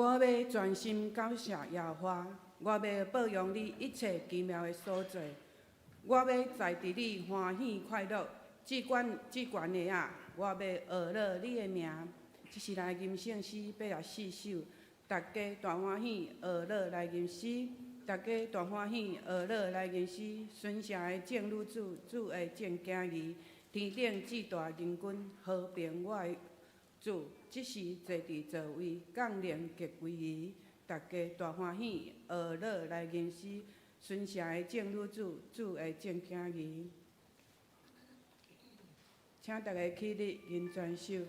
我欲專心感謝耶和華，我欲報揚你一切奇妙的所做。我欲在佇你歡喜快樂，至懸至懸的啊！我欲呵咾你的名。這是來吟聖詩84首，大家大歡喜呵咾來吟詩，大家大歡喜呵咾來吟詩。順城的眾女子，主的眾囝兒，天頂至大仁君，和平我的主，這時坐佇座位，降臨極威儀，大家大歡喜呵咾來吟詩。順城的眾女子，主的眾囝兒，請大家起立，吟全首。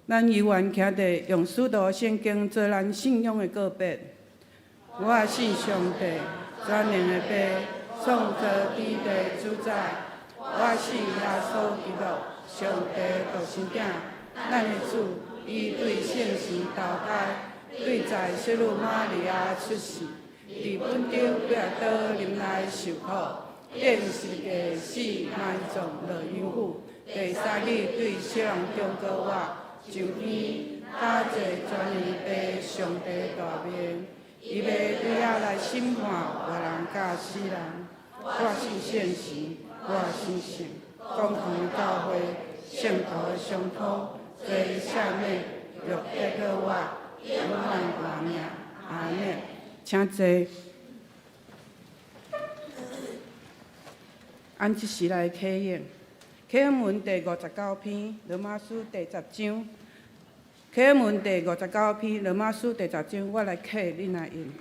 咱猶原徛佇用使徒聖經做咱信仰的告白。我信上帝，全能的父，創造天地主宰。我信耶穌基督，上帝獨生囝，咱的主，伊對聖神投胎，對在聖女瑪利亞出世，佇本丟彼拉多臨來受苦，釘十字架死埋葬落陰府，第三日對死人中復活，上天，搭坐全能的父上帝大面，伊欲對遐來審判活人佮死人。我信聖神，我信聖公同的教會，聖徒的相通，罪赦免，肉體復活，永遠活命。阿們。請坐。按這時來啟應。啟應文第59篇，羅馬書第十章。啟應文第五十九篇，羅馬書第十章，我來啟，恁來應。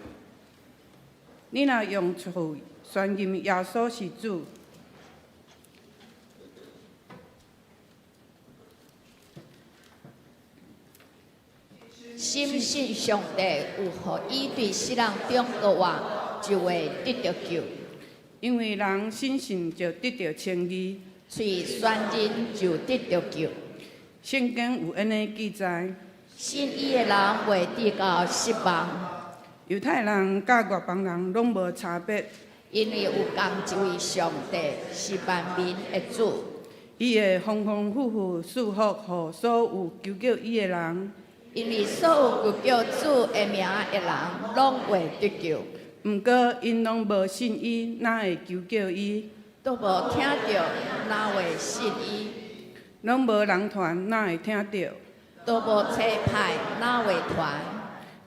你若用喙宣認耶穌是主，深信上帝有予伊佇死人中復活，就會得著救。因為人深信就得著稱義，喙宣認就得著救。聖經有按呢記載：信伊的人袂致到失望。猶太人佮外邦人攏無差別，因為有仝一位上帝是萬民的主。伊會豐豐富富賜福予所有求叫伊的人。因為所有求叫主的名的人，攏會得救。毋過𪜶攏無信伊，哪會求叫伊？都無聽著，哪會信伊？攏無人傳，哪會聽著？都無差派，哪會傳？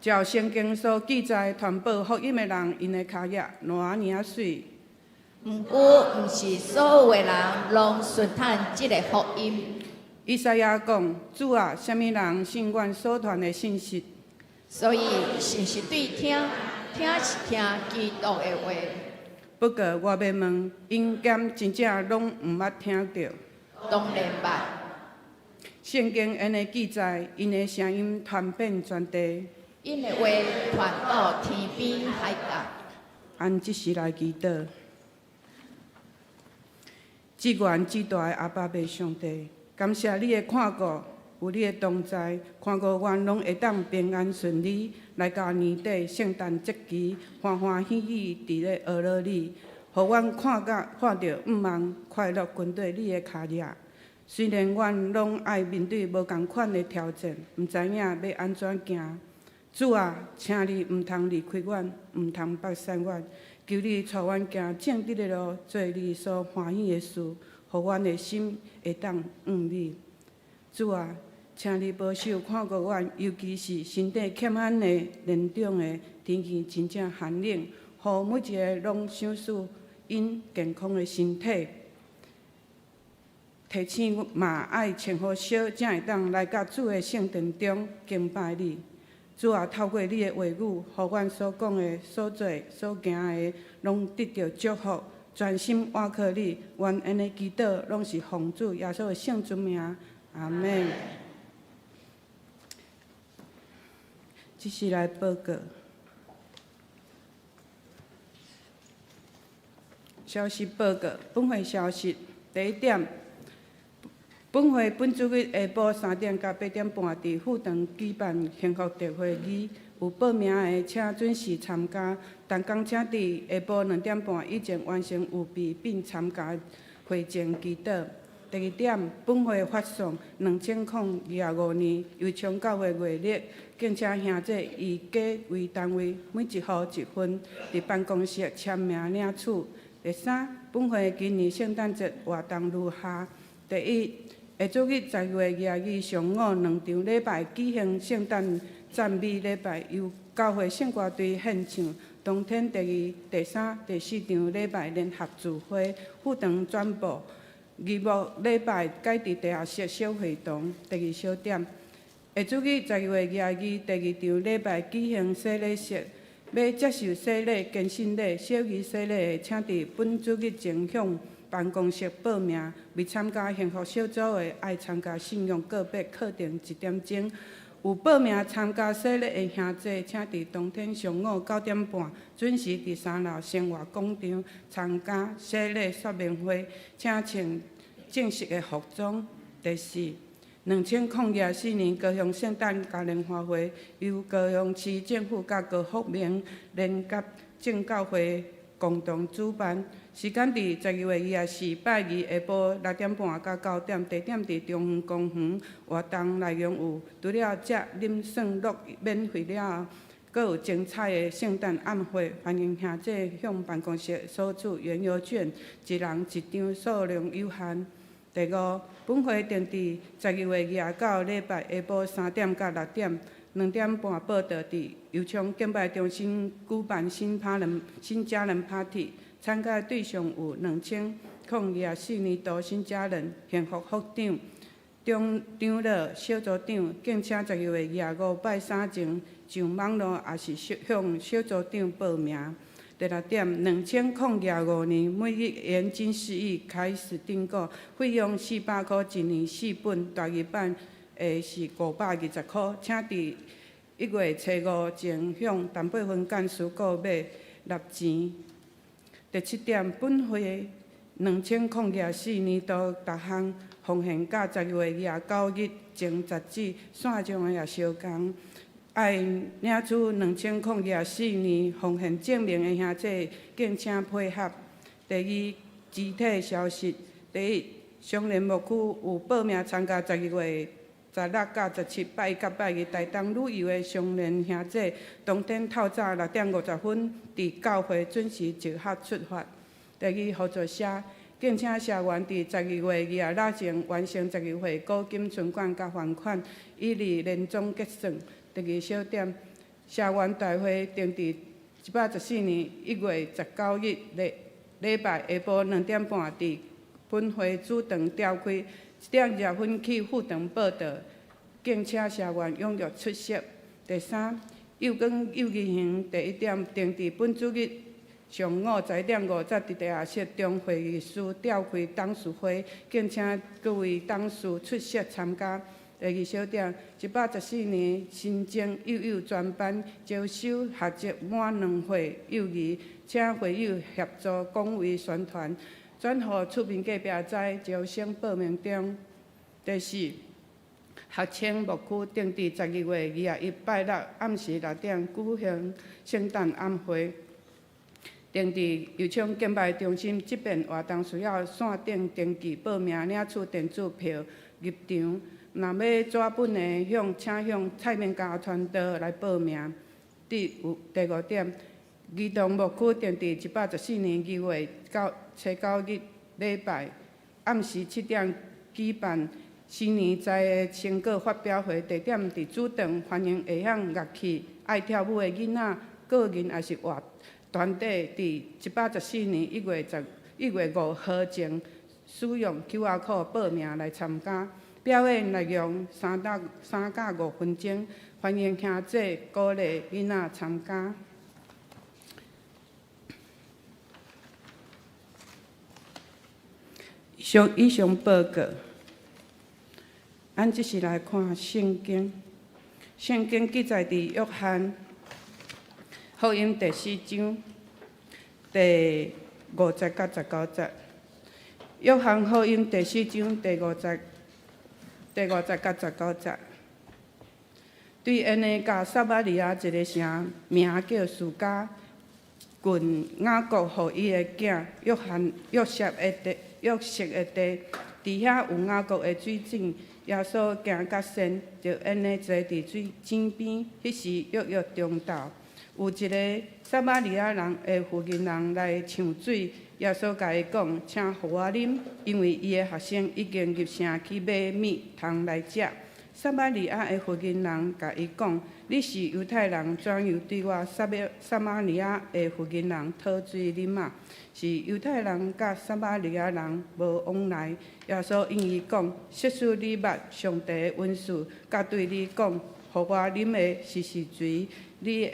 照聖經所記載，傳報福音的人，𪜶的跤跡偌爾仔媠。毋過，毋是所有的人攏順趁這个福音。以賽亞講：主啊，啥物人信阮所傳的信息？所以，信是對聽，聽是聽基督的話。不過，我欲問，𪜶敢真正攏毋捌聽著？當然捌。聖經按呢記載，𪜶的聲音傳遍全地。𪜶的話傳到天邊海角。按這時來祈禱。至懸至大的阿爸父上帝，感謝你的看顧，有你的同在，看顧阮攏會當平安順利來到年底聖誕節期，歡歡喜喜佇咧學樂你，予阮看甲看著向望快樂跟綴你的跤跡。雖然阮攏愛面對無仝款的挑戰，毋知影欲按怎行。主啊，請你毋通離開阮，毋通縛散阮，求你帶阮行正直的路，做你所歡喜的事，予阮的心會當向你。主啊，請你保守看顧阮，尤其是身體欠安的年長的，天氣真正寒冷，予每一个攏賞賜𪜶健康的身體。提醒嘛愛穿好少，才會當來到主的聖殿中敬拜你。主啊，透過你的話語，予阮所講的、所做、所行的，攏得著祝福，專心倚靠你。願按呢祈禱，攏是奉主耶穌的聖尊名。阿門。這時來報告。消息報告，本會消息。第一點，本會本主日下晡3點到8點半，佇副堂舉辦幸福特會議，有報名的請準時參加。同工請佇下晡2點半以前完成預備並參加會前祈禱。第二點，本會發送2025年油昌教會月曆，敬請兄弟以家為單位，每一戶一份，佇辦公室簽名領取。第三，本會今年聖誕節活動如下：第一，下主日12月22上午兩場禮拜舉行聖誕讚美禮拜，由教會聖歌隊獻唱。當天第二、第三、第四場禮拜聯合聚會，副堂轉播。義務禮拜改佇地下室小會堂。第二小點，下主日12月22第二場禮拜舉行洗禮式，欲接受洗禮、堅信禮、小兒洗禮的，請佇本主日前向辦公室報名。未參加幸福小組的，愛參加信仰告白課程1點鐘。有報名參加洗禮的兄弟，請佇當天上午9點半準時佇三樓生活廣場參加洗禮說明會，請穿正式的服裝。第四，2024年高雄聖誕嘉年華會由高雄市政府佮高福明聯合正教會共同主辦，時間佇12月24拜二下晡6點半到9點，地點佇中央公園。活動內容有除了食啉耍樂免費了後，閣有精彩的聖誕晚會。歡迎兄弟向辦公室索取園遊券，一人一張，數量有限。第五，本會定佇12月29禮拜下晡3點到6點，2點半報到，佇油昌敬拜中心舉辦新家人 party，參加對象有2024年度新家人、幸福副長、長長老、小組長，敬請12月25拜三前上網路，抑是向小組長報名。第六點，2025年每日研經釋義開始訂購，費用400箍一年四本，大字版的是520箍，請佇1月初五前向陳貝芬幹事購買納錢。第七點，本會2024年度逐項奉獻佮12月29日前截止，線上的也相仝。愛領取2024年奉獻證明的兄弟，敬請配合。第二，肢體消息。第一，雙連牧區有報名參加12月16佮17拜一佮拜二台東旅遊的雙連兄弟，當天透早6點50分佇教會準時集合出發。第二，合作社敬請社員佇12月26前完成12月股金存款佮還款，以利年終結算。第二小點，社員大會定佇114年1月19日禮禮拜下晡2點半佇本會主場召開，1點20分起副場報到，敬請社員踴躍出席。第三，幼光幼兒園第一點定佇本主日上午11點50佇地下室中會議室召開董事會，敬請各位董事出席參加。第二小點，114年新增幼幼專班招收學籍滿2歲幼兒，請會友協助廣為宣傳，轉予出面隔壁知招生報名中。第四，學青牧區定佇12月21拜六暗時6點舉行聖誕晚會，定佇油廠敬拜中心。這遍活動需要線頂登記報名，領取電子票入場。若欲紙本的，請向蔡明家傳道來報名。第五點，兒童牧區定佇114年2月9初9日禮拜暗時7點舉辦新年才藝成果發表會，地點佇主場，歡迎會曉樂器、愛跳舞的囡仔，個人抑是活團體，佇114年1月5號前使用 QR code 報名來參加。表演內容3到5分鐘，歡迎兄弟鼓勵囡仔參加。以上報告，咱這時來看聖經。聖經記載佇約翰福音第四章第五節佮19節。約翰福音第四章第五節佮19節。對𪜶的佮撒瑪利亞一个城，名叫士迦，近雅各予伊的囝約翰約瑟的地約瑟的地，佇遐有雅各的水井。耶穌行較先，就𪜶的坐佇水井邊。彼時約約中晝，有一个撒瑪利亞人的婦人來搶水，耶穌共伊講：請予我啉，因為伊的學生已經入城去買物通來食。撒瑪利亞的婦人共伊講：你是猶太人，怎樣對我撒瑪利亞的婦人討水啉啊？是猶太人佮撒瑪利亞人無往來。耶穌應伊講：設使你捌上帝的恩賜，佮對你講，予我啉的是誰？你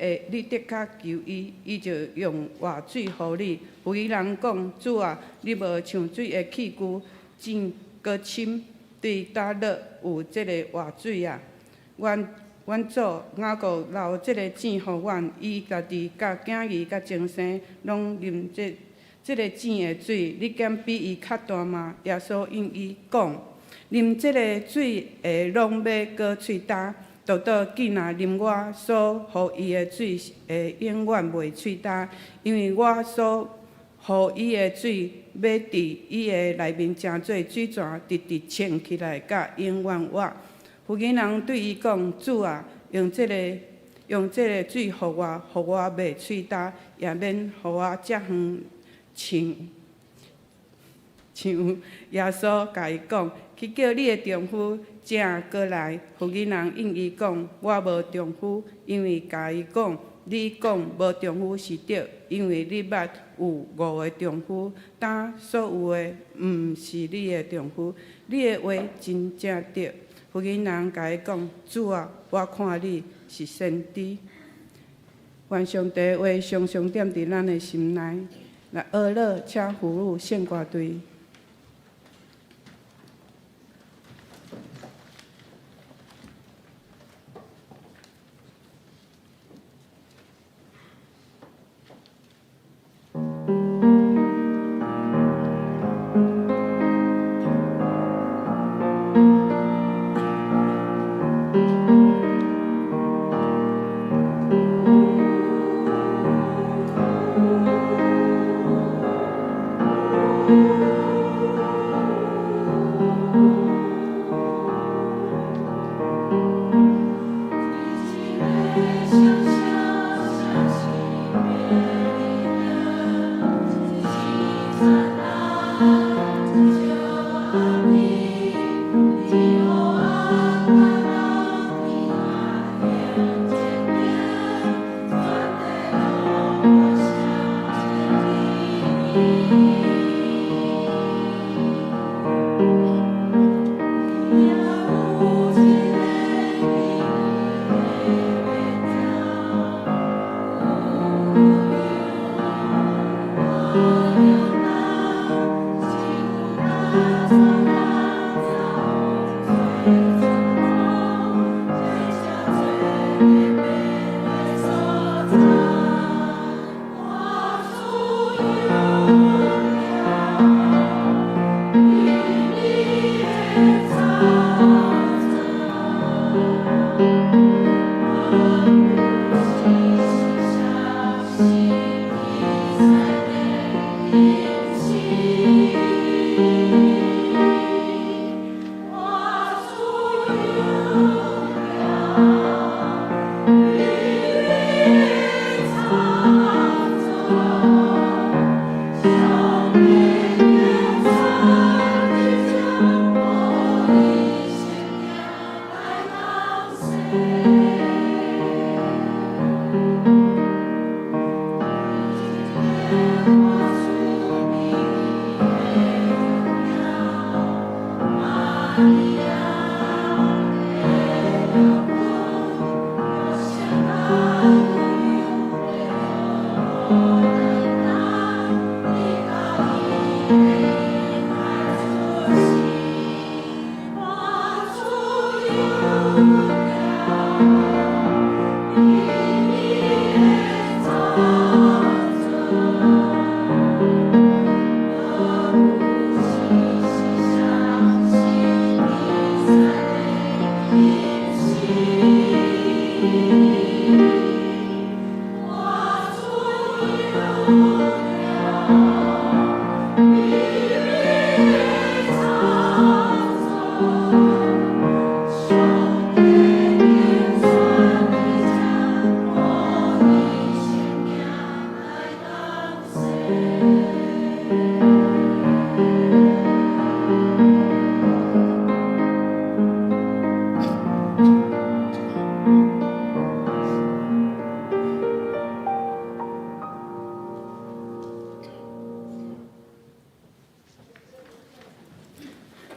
的確求伊，伊就用活水予你。婦人講：主啊，你無搶水的器具，井閣深，對佗落有這个活水啊？阮祖雅各留這个井予阮，伊家己佮囝兒佮終生攏啉這个井的水。你敢比伊較大嗎？耶穌應伊講：啉這个水的，攏欲閣喙焦；獨獨見若啉我所予伊的水的，永遠袂喙焦，因為我所予伊的水，欲佇伊的內面成做水泉，直直衝起來，到永遠活。婦人對伊講：主啊，用這个水予我，予我袂喙焦，也免予我遮遠搶。耶穌共伊講：去叫你的丈夫正過來。婦人應伊講：我無丈夫。因為共伊講：你講無丈夫是對，因為你捌有五个丈夫，今所有的毋是你的丈夫。你的話真正對。婦人共伊講：主啊，我看你是先知。願上帝的話常常踮佇咱的心內。來，學樂，請婦女聖歌隊。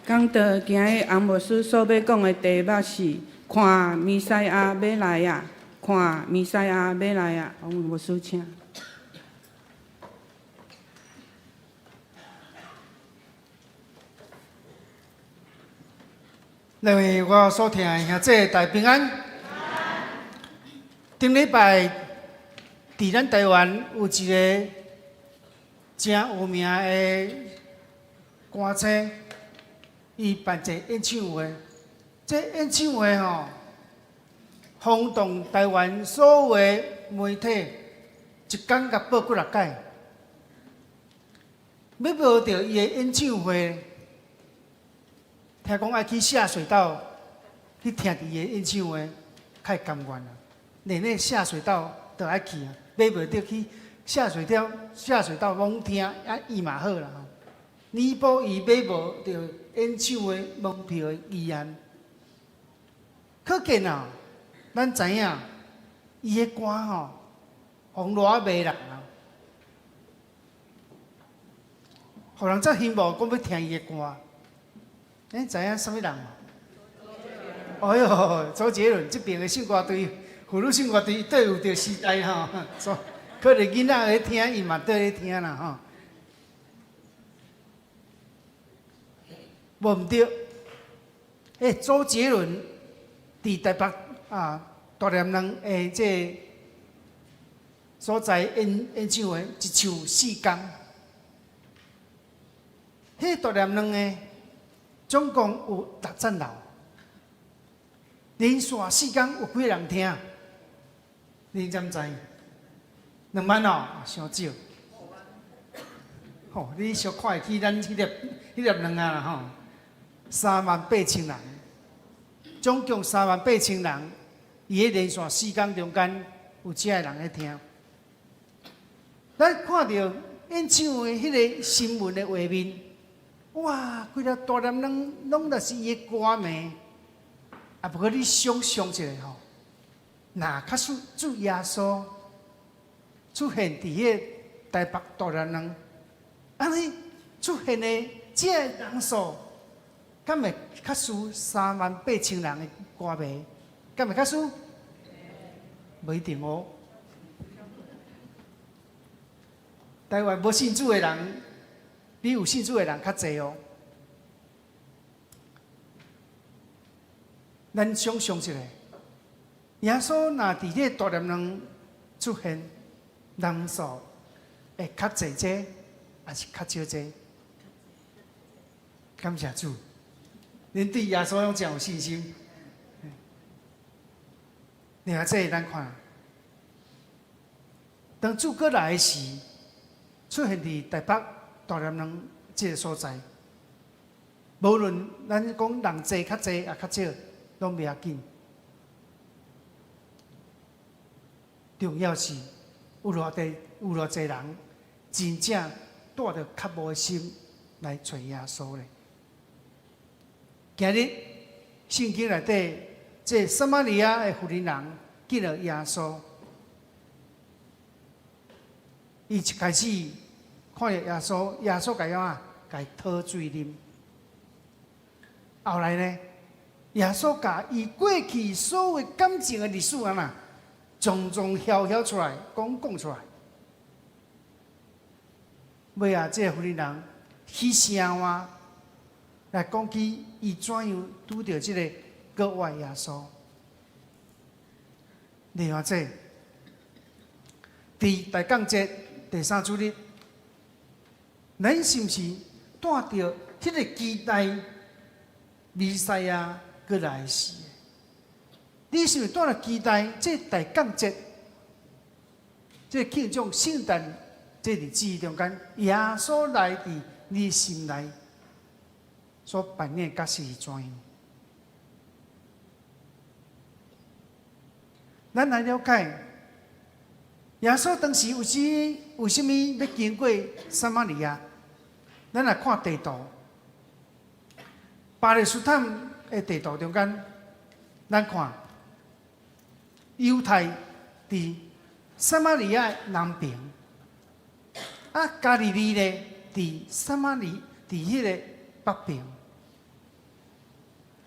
講道今日洪牧師所欲講的題目是：看彌賽亞欲來矣，看彌賽亞欲來矣。洪牧師請。各位我所疼的兄弟大平安。頂禮拜佇咱台灣有一个誠有名的歌星，伊辦一个演唱會，這演唱會吼，轟動台灣所有的媒體，一工共報幾若擺。欲無著伊的演唱會，聽講愛去下水道去聽伊的演唱會，較會甘願啊。連咧下水道都愛去啊，買袂著去下水道，下水道罔聽啊，伊嘛好啦吼。彌補伊買無著演唱會門票的遺憾。可見啊，咱知影伊的歌吼，予偌迷人啊，予人遮興慕，講欲聽伊的歌。恁知影啥物人無？哎喲，周杰倫這爿的唱歌隊，婦女唱歌隊對有著時代吼，可能囡仔咧聽，伊嘛綴咧聽啦吼。無毋對，欸，周杰倫佇台北啊大連人的這个所在演演唱會，一唱四工。彼個大連人的總共有六層樓，連續四工有幾个人聽？你敢知？2萬哦，傷少。吼，你小看會起咱彼粒彼粒卵仔啦吼，38,000人，總共三萬八千人，伊彼連續四工中間有遮个人咧聽。咱看著演唱會彼个新聞的畫面，哇！規个大連人攏若是伊的歌迷，啊，不過你想像一下吼，若假使主耶穌出現佇彼个台北大連人，按呢出現的這个人數，敢會較輸38,000人的歌迷？敢會較輸？無一定哦。台灣無信主的人，比有信主的人較濟哦。咱想象一下，耶穌若佇這個大粒卵出現，人數會較濟濟，抑是較少濟？感謝主，恁對耶穌攏誠有信心。另外，這咱看，當主閣來時，出現佇台北大粒卵這个所在，無論咱講人濟較濟抑較少，攏袂要緊。重要是有偌濟有偌濟人真正帶著渴慕的心來揣耶穌咧。今日聖經內底，這撒瑪利亞的婦人人見著耶穌，伊一開始看著耶穌，耶穌共伊按怎？共伊討水啉。後來呢，耶穌共伊過去所有感情的歷史按怎，慫慫曉曉出來，講講出來。尾仔，這個婦人人起聲話來講起伊怎樣拄著這个國外耶穌。另外，這佇大降節第三主日，咱是毋是帶著彼个期待彌賽亞閣來時？你是毋是帶著期待這大降節，這慶祝聖誕這日子中間，耶穌來佇你心內所扮演的角色是怎樣？咱來了解耶穌當時為啥為啥物欲經過撒瑪利亞？咱來看地圖，巴勒斯坦的地圖中間，咱看猶太佇撒瑪利亞南邊，啊，加利利咧佇撒瑪利佇彼个北邊。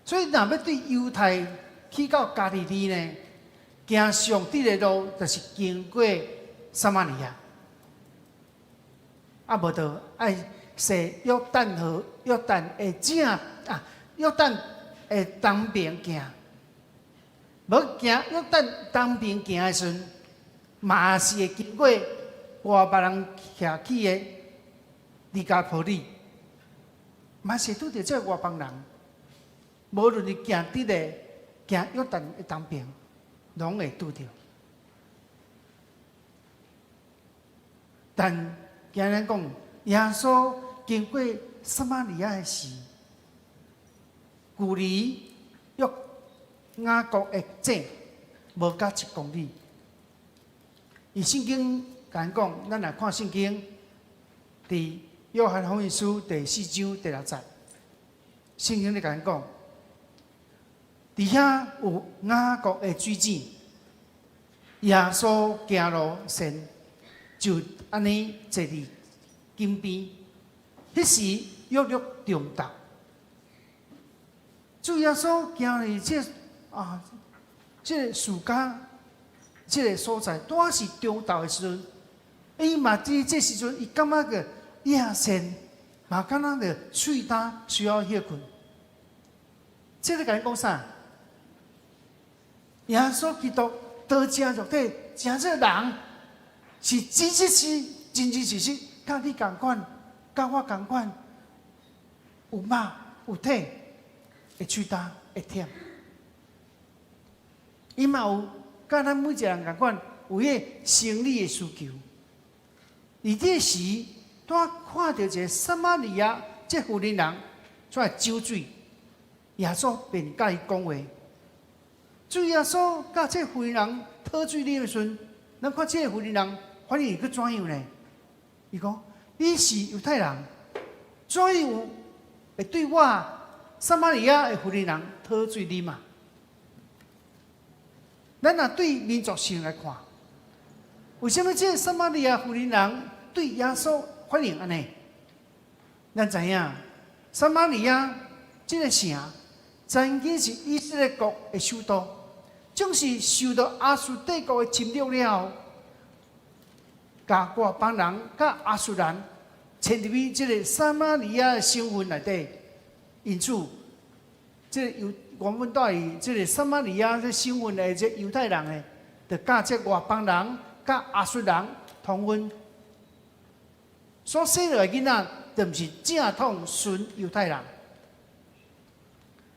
所以，若欲對猶太去到加利利呢，行上直的路就是經過撒瑪利亞，啊，無就愛踅約旦河、約旦的正啊，約旦的東邊行，無行約旦東邊行的時陣，嘛是會經過外邦人徛起的低加波利，嘛是拄著這个外邦人，無論是行直的，行約旦的東邊，攏會拄著。但今日講，耶穌經過撒瑪利亞的時，距離約雅各的井無到一公里。伊聖經共咱講，咱來看聖經，佇約翰福音書第四章第六節，聖經咧共咱講，佇遐有雅各的水井，耶穌行路先就按呢坐佇井邊，彼時約略中晝，主耶穌行佇這啊，這个士加這个所在，拄仔是中晝的時陣，伊嘛佇這時陣，伊感覺著野鉎，嘛敢若著喙焦需要歇睏。這咧共咱講啥？耶穌基督道成肉體，成做人，是真實是真真實實，佮你仝款，佮我仝款，有肉有體，會喙焦會忝。伊嘛有佮咱每一个人仝款，有彼个生理的需求。佇這時，拄仔看著一个撒瑪利亞這婦人人出來酒水，耶穌便佮伊講話。主耶穌佮這婦人人討水啉的時陣，咱看這個婦人人反應閣怎樣呢？伊講：你是猶太人，怎樣會對我撒瑪利亞的婦人人討水啉啊？咱若對民族性來看，為啥物這个撒瑪利亞婦人人對耶穌反應按呢？咱知影，撒瑪利亞這个城曾經是以色列國的首都，總是受到亞述帝國的侵略了後，共外邦人佮亞述人遷入去這个撒瑪利亞的省份內底，因此，這个猶原本住佇這个撒瑪利亞這省份的這猶太人呢，就佮這外邦人佮亞述人通婚，所生落來囡仔，就毋是正統純猶太人。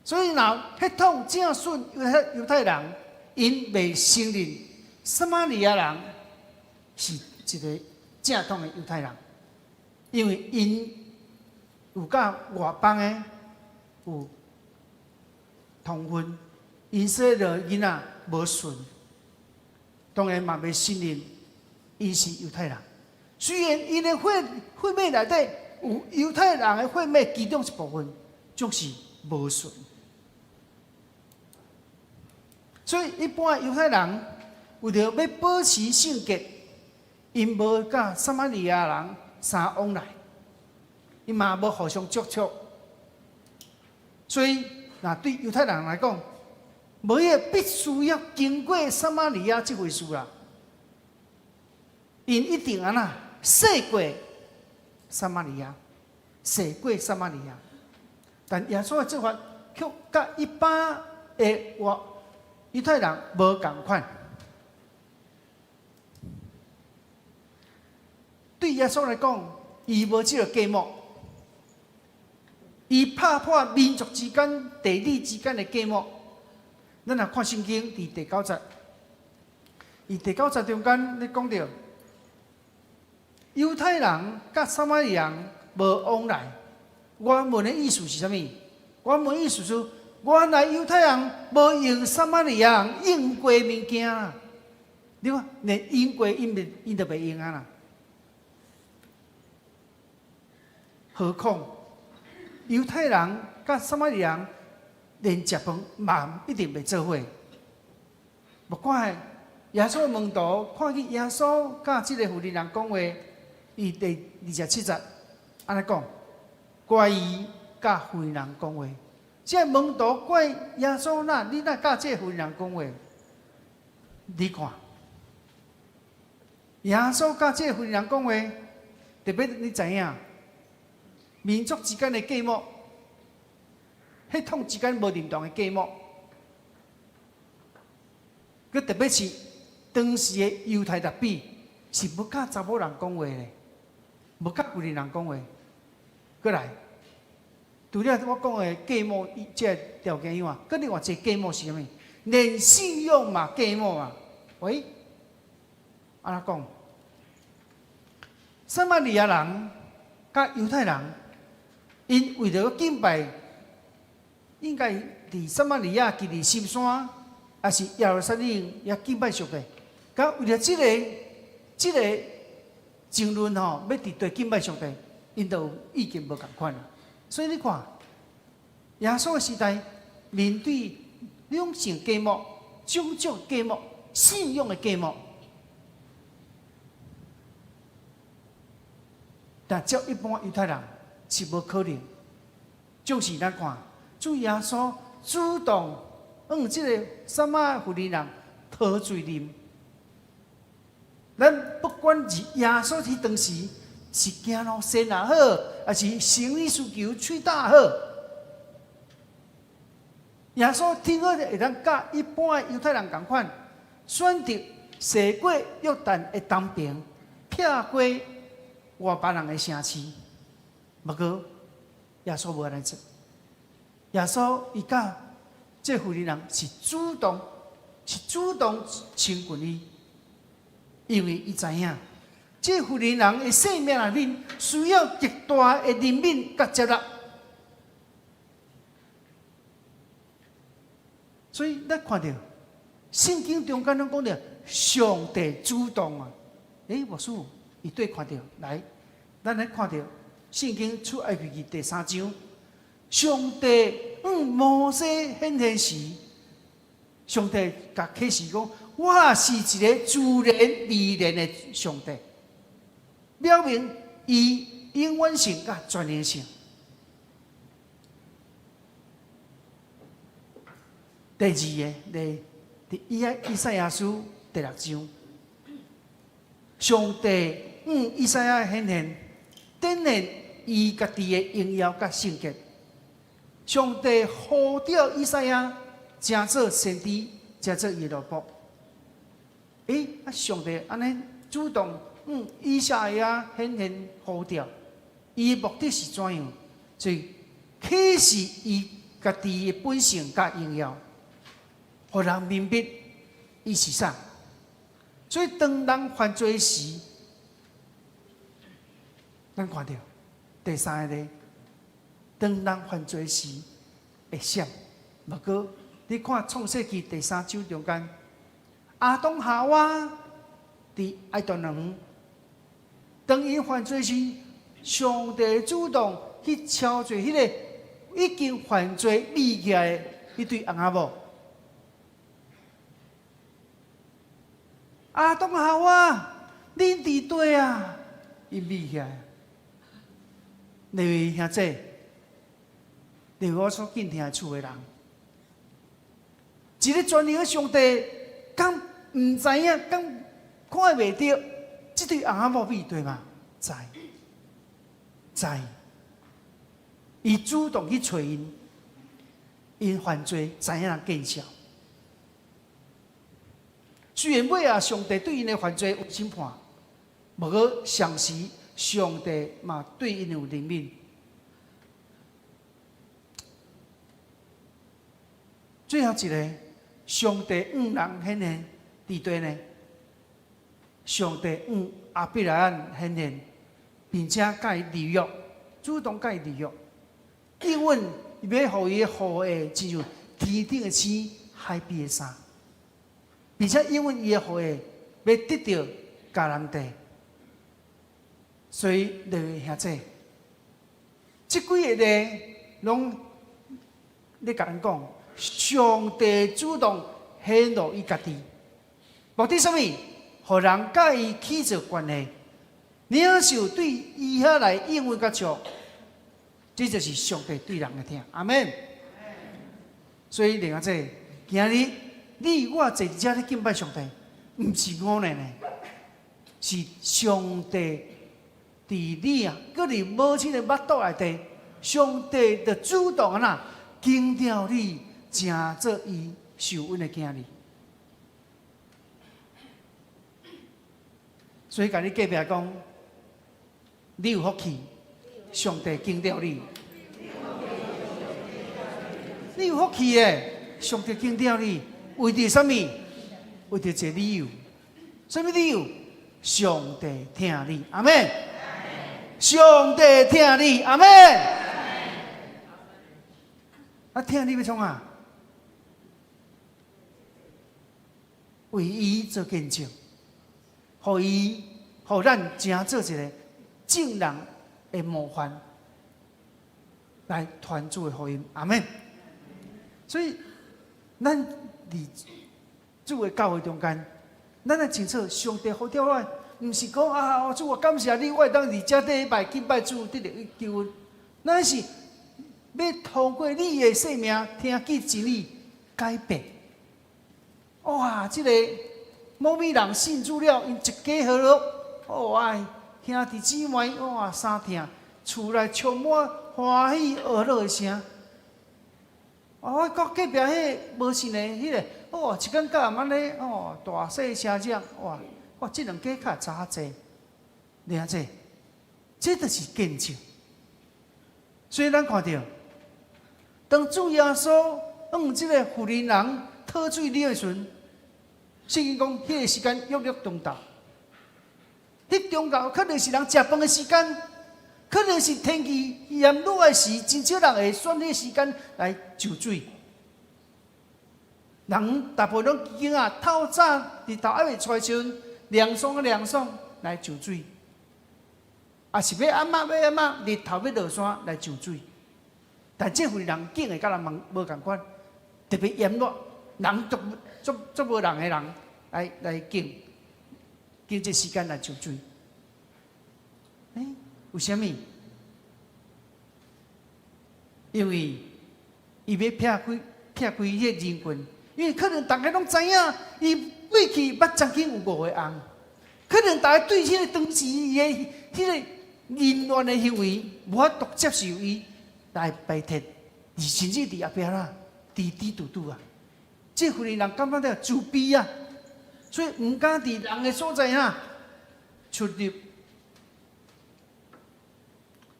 所以，若血統正純猶太人，𪜶袂承認撒瑪利亞人是一个正統的猶太人，因為𪜶有佮外邦的有通婚，𪜶生的囡仔無純，當然嘛袂承認𪜶是猶太人。雖然𪜶的血脈內底有猶太人的血脈其中一部分，總是無純。所以一般猶太人為著欲保持聖潔，𪜶無佮撒瑪利亞人相往來，𪜶嘛無互相接觸。所以，若對猶太人來講，無彼個必須要經過撒瑪利亞這回事啦。𪜶一定按怎踅過撒瑪利亞，踅過撒瑪利亞。但耶穌的做法卻佮一般的外猶太人無仝款。對耶穌來講，伊無這个隔膜，伊拍破民族之間、地理之間的隔膜。咱若看聖經，佇第九節，伊第九節中間咧講著，猶太人佮撒瑪利亞人無往來。原文的意思是啥物？原文意思是，原來猶太人無用撒瑪利亞人用過物件啦。你看，連用過𪜶袂，𪜶就袂用啊啦。何況猶太人佮撒瑪利亞人連食飯嘛一定袂做伙。無怪耶穌門徒看見耶穌佮這個婦人人講話，伊第27節按呢講，怪伊佮婦人講話。這個門徒怪耶穌，那你哪佮這個婦人講話？你看，耶穌佮這個婦人講話，特別你知影，民族之間的隔膜，血統之間無認同的隔膜，閣特別是當時的猶太拉比是無佮查某人講話的，無佮婦人人講話。閣來，除了我講的隔膜這个條件以外，閣另外一個隔膜是啥物？連信仰嘛隔膜啊！喂，按怎講？撒瑪利亞人佮猶太人，𪜶為著敬拜，應該佇撒瑪利亞基利心山，抑是耶路撒冷遐敬拜上帝。佮為著這個爭論吼，欲佇佗敬拜上帝，𪜶就有意見無仝款啦。所以你看，耶穌的時代面對兩性隔膜、種族隔膜、信仰的隔膜，但照一般猶太人是無可能。就是咱看，主耶穌主動向這个撒瑪婦人人討水啉。咱不管是耶穌佇當時是行路跣也好，抑是生理需求喙焦也好，耶穌挺好會當佮一般的猶太人仝款，選擇踅過約旦的東爿，避過外邦人的城市。毋過耶穌無按呢做，耶穌伊佮這婦人人是主動親近伊，因為伊知影，這婦人人的生命內面需要極大的憐憫佮接納。所以咱看著聖經中間攏講著上帝主動啊！欸，牧師，伊對看著來，咱來看著聖經出埃及記第三章，上帝向摩西顯現時，上帝共啟示講：我是一个自憐憐憫的上帝，表明伊永遠性佮全能性。第二个，佇以賽亞書第六章，上帝向以賽亞顯現，展現伊家己的榮耀佮聖潔。上帝呼召以賽亞，成做先知，成做伊的奴僕。欸，啊，上帝按呢主動向以賽亞顯現呼召，伊的目的是怎樣？就是啟示伊家己的本性佮榮耀，予人明白伊是啥。所以當人犯罪時，咱看著第三个，當人犯罪時會閃。毋過你看創世記第三章中間，亞當夏娃佇伊甸園，當𪜶犯罪時，上帝主動去敲著彼个已經犯罪匿起來的彼對翁仔某。亞當夏娃，恁佇佗啊？𪜶匿起來。利未兄弟，利未我所敬聽的厝的人，一个全能的上帝，敢毋知影，敢看袂著，這對翁仔某佇佗嗎？知，知。伊主動去揣𪜶，𪜶犯罪，知影人見笑。雖然尾仔上帝對𪜶的犯罪有審判，毋過同時上帝嘛對𪜶有憐憫。最後一个，上帝向人顯現佇佗呢？上帝向亞伯拉罕顯現，並且佮伊立約，主動佮伊立約，應允欲予伊的後裔親像天頂的星、海邊的沙，並且應允伊的後裔欲得著迦南地。所以，利未兄弟，這幾個例攏咧共咱講，上帝主動顯露伊家己，目的啥物？予人佮伊起做關係，領受對伊遐來應允佮祝福，這就是上帝對人的疼。阿們。所以，另外這今日你我坐佇遮咧敬拜上帝，毋是偶然的，是上帝佇你啊，閣佇母親的腹肚內底，上帝就主動按怎揀著你，成做伊受恩的囝兒。所以，共你隔壁講，你有福氣，上帝揀著你。你有福氣的，上帝揀著你，為著啥物？為著一个理由，啥物理由？上帝疼你，阿們。上帝疼你，阿們。啊，疼你欲創啥？為伊做見證，予伊，予咱成做一个眾人的模範，來傳主的福音，阿們。所以，咱佇主的教會中間，咱愛清楚上帝呼召我，毋是講啊，主啊，感謝你，我會當佇遮禮拜敬拜主，得著救恩。咱是欲透過你的生命，聽見真理，改變。哇！這个某某人信主了，𪜶一家和樂，哦哎，兄弟姊妹，哇，相疼，厝內充滿歡喜和樂的聲。哦，我閣隔壁彼個無信的彼个，哦，一工到暗按呢，哦，大細聲講，哇，哇，這兩家較差濟，爾濟，這就是見證。所以咱看著，當主耶穌向這个婦人人討水啉的時陣，聖經講，彼个時間約略中晝，彼中晝可能是人食飯的時間，可能是天氣炎熱的時，真少人會選彼個時間來上水。人大部分攏已經啊，透早日頭猶未出來時陣，涼爽啊涼爽來上水，抑是欲暗仔欲暗仔，日頭欲落山來上水。但這份人景會佮人無仝款，特別炎熱，人足足足無人的人來來揀揀這時間來上水。欸，為啥物？因為伊欲避開避開彼個人群，因為可能逐家攏知影，伊過去捌曾經有五个翁，可能大家對彼个當時伊的彼个淫亂的行為無法度接受伊來排斥，而甚至佇後壁啦，滴滴嘟嘟啊，這婦人感覺著自卑啊，所以毋敢佇人的所在啊出入。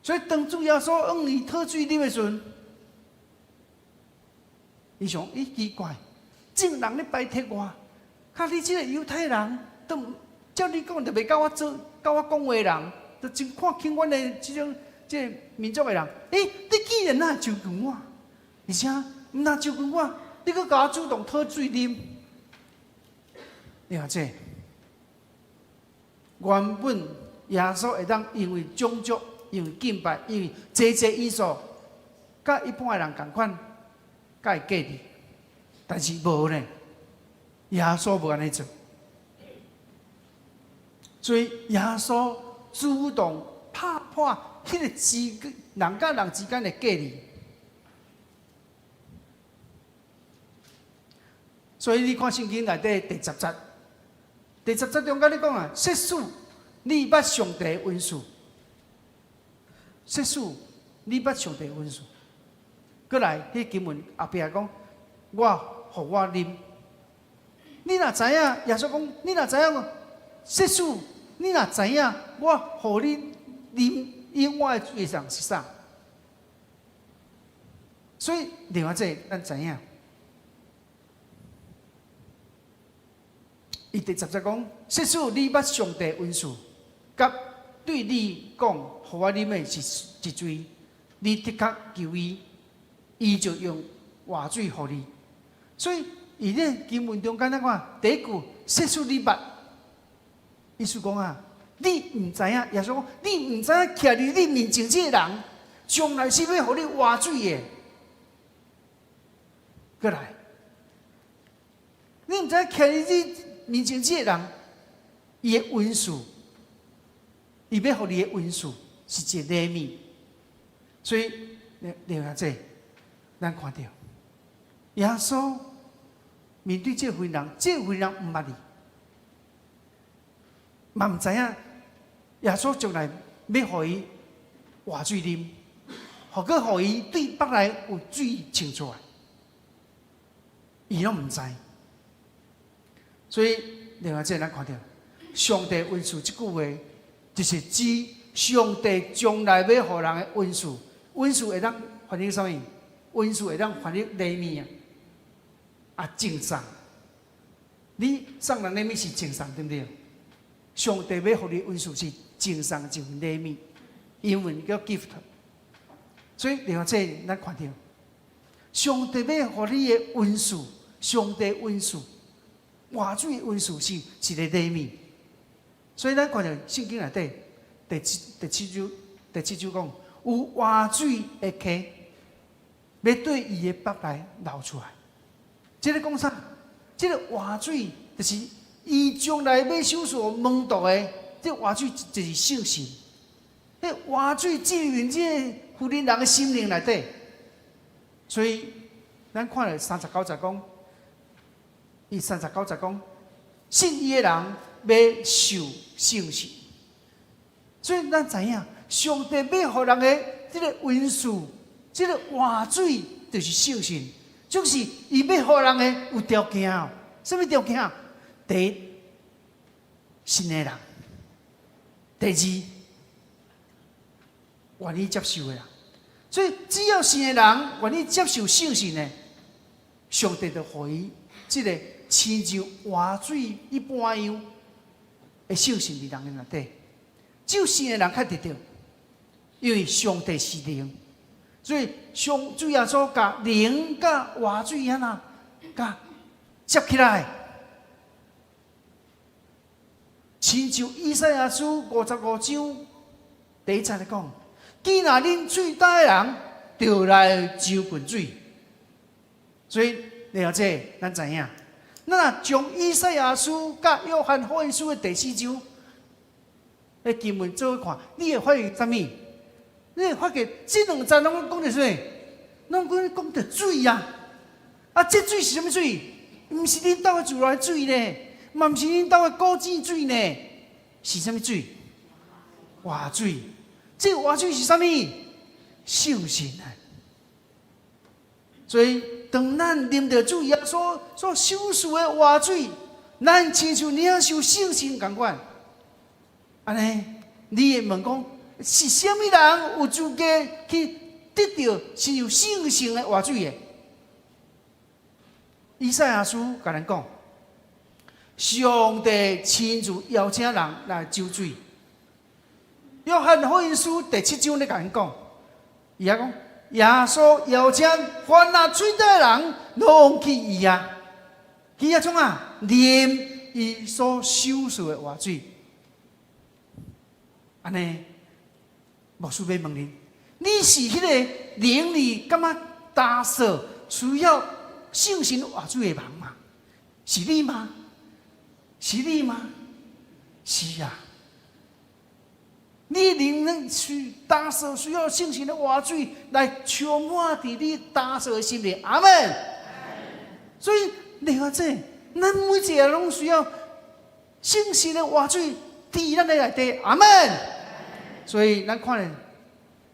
所以當主耶穌向伊討水啉的時陣，伊想：咦，奇怪，眾人咧排斥我，較你這个猶太人，都照你講，就袂佮我做、佮我講話的人，就真看輕阮的這種這個民族的人。欸，你竟然哪會就近我？而且毋但就近我，你閣共我主動討水啉。你看這，原本耶穌會當因為種族、因為敬拜、因為這這因素，佮一般的人仝款，佮伊隔離，但是無呢，耶穌無按呢做，所以耶穌主動拍破彼个之人佮人之間的隔離。所以你看聖經內底第十節，第十節中間咧講啊，設使你捌上帝的恩賜，設使你捌上帝的恩賜，閣來，彼經文後壁講，我予我啉。你若知影，耶穌講，你若知影，設使你若知影，我予你啉永活的水的人是啥？所以另外這個咱知影，伊第十節講，設使你捌上帝恩賜，佮對你講，予我啉的是是誰，你的確求伊，伊就用活水予你。所以，伊咧經文中間咱看第一句，設使你捌，意思講啊，你毋知影，耶穌講，你毋知影徛佇你面前這個人，將來是欲予你活水的。閣來，你毋知影徛佇你面前這個人，伊的恩賜，伊欲予你的恩賜是一個禮物。所以，另外這，咱看著耶穌面對這份人，這份人毋捌伊，嘛毋知影耶穌將來欲予伊活水啉，予閣予伊對腹內有水衝出來，伊攏毋知。所以另外這咱看著上帝恩賜這句話，就是指上帝將來欲予人的恩賜，恩賜會當翻譯啥物？恩賜會當翻譯禮物啊，啊贈送。你送人禮物是贈送，對毋對？上帝欲予你恩賜是贈送一份禮物，英文叫 gift。所以另外這咱看著，上帝欲予你的恩賜，上帝恩賜，活水的恩賜是一个禮物。所以咱看著聖經內底第七章第七章講，有活水的溪，欲對伊的腹內流出來。這个講啥？這个活水就是伊將來欲賞賜門徒的，這活水就是聖神。彼活水進入這个婦人的心靈內底，所以咱看著三十九節講，伊三十九節講，信伊的人欲受聖神。所以咱知影，上帝欲予人的這个恩賜，這个活水就是聖神，就是伊欲予人的有條件哦。啥物條件？第一，信的人；第二，願意接受的人。所以只要信的人願意接受聖神的，上帝就予伊這个親像活水一般樣的聖神佇人的內底。只有信的人較得著，因為上帝是靈，所以上主耶穌共靈佮活水按呢共接起來，親像以賽亞書55章第一節來講，既若恁喙焦的人，就來就近水。所以了解咱知影，咱若將以賽亞書佮約翰福音書的第四章的經文做伙看，你會發現啥物？你會發現這兩節攏講著啥物？攏講講著水啊！啊，這水是啥物水？毋是恁兜的自來水呢，嘛毋是恁兜的古井水呢。是啥物水？活水。這個活水是啥物？聖神啊！所以，當咱啉著主耶穌所賞賜的活水，咱親像領受聖神仝款。按呢，你會問講，是啥物人有資格去得著親像聖神的活水的？以賽亞書共咱講，上帝親自邀請人來酒水。約翰福音書第七章咧共咱講，伊遐講，耶穌邀請凡若喙焦的人，攏去伊遐，去遐創啊？啉伊所賞賜的活水。按呢，牧師欲問你，你是彼個靈裡感覺焦燥需要聖神活水的人嗎？是你嗎？是你嗎？是啊。你靈裡需焦燥需要聖神的活水來充滿佇你焦燥的心靈，阿門。所以，你話這，咱每一个攏需要聖神的活水佇咱的內底，阿門。所以，咱看咧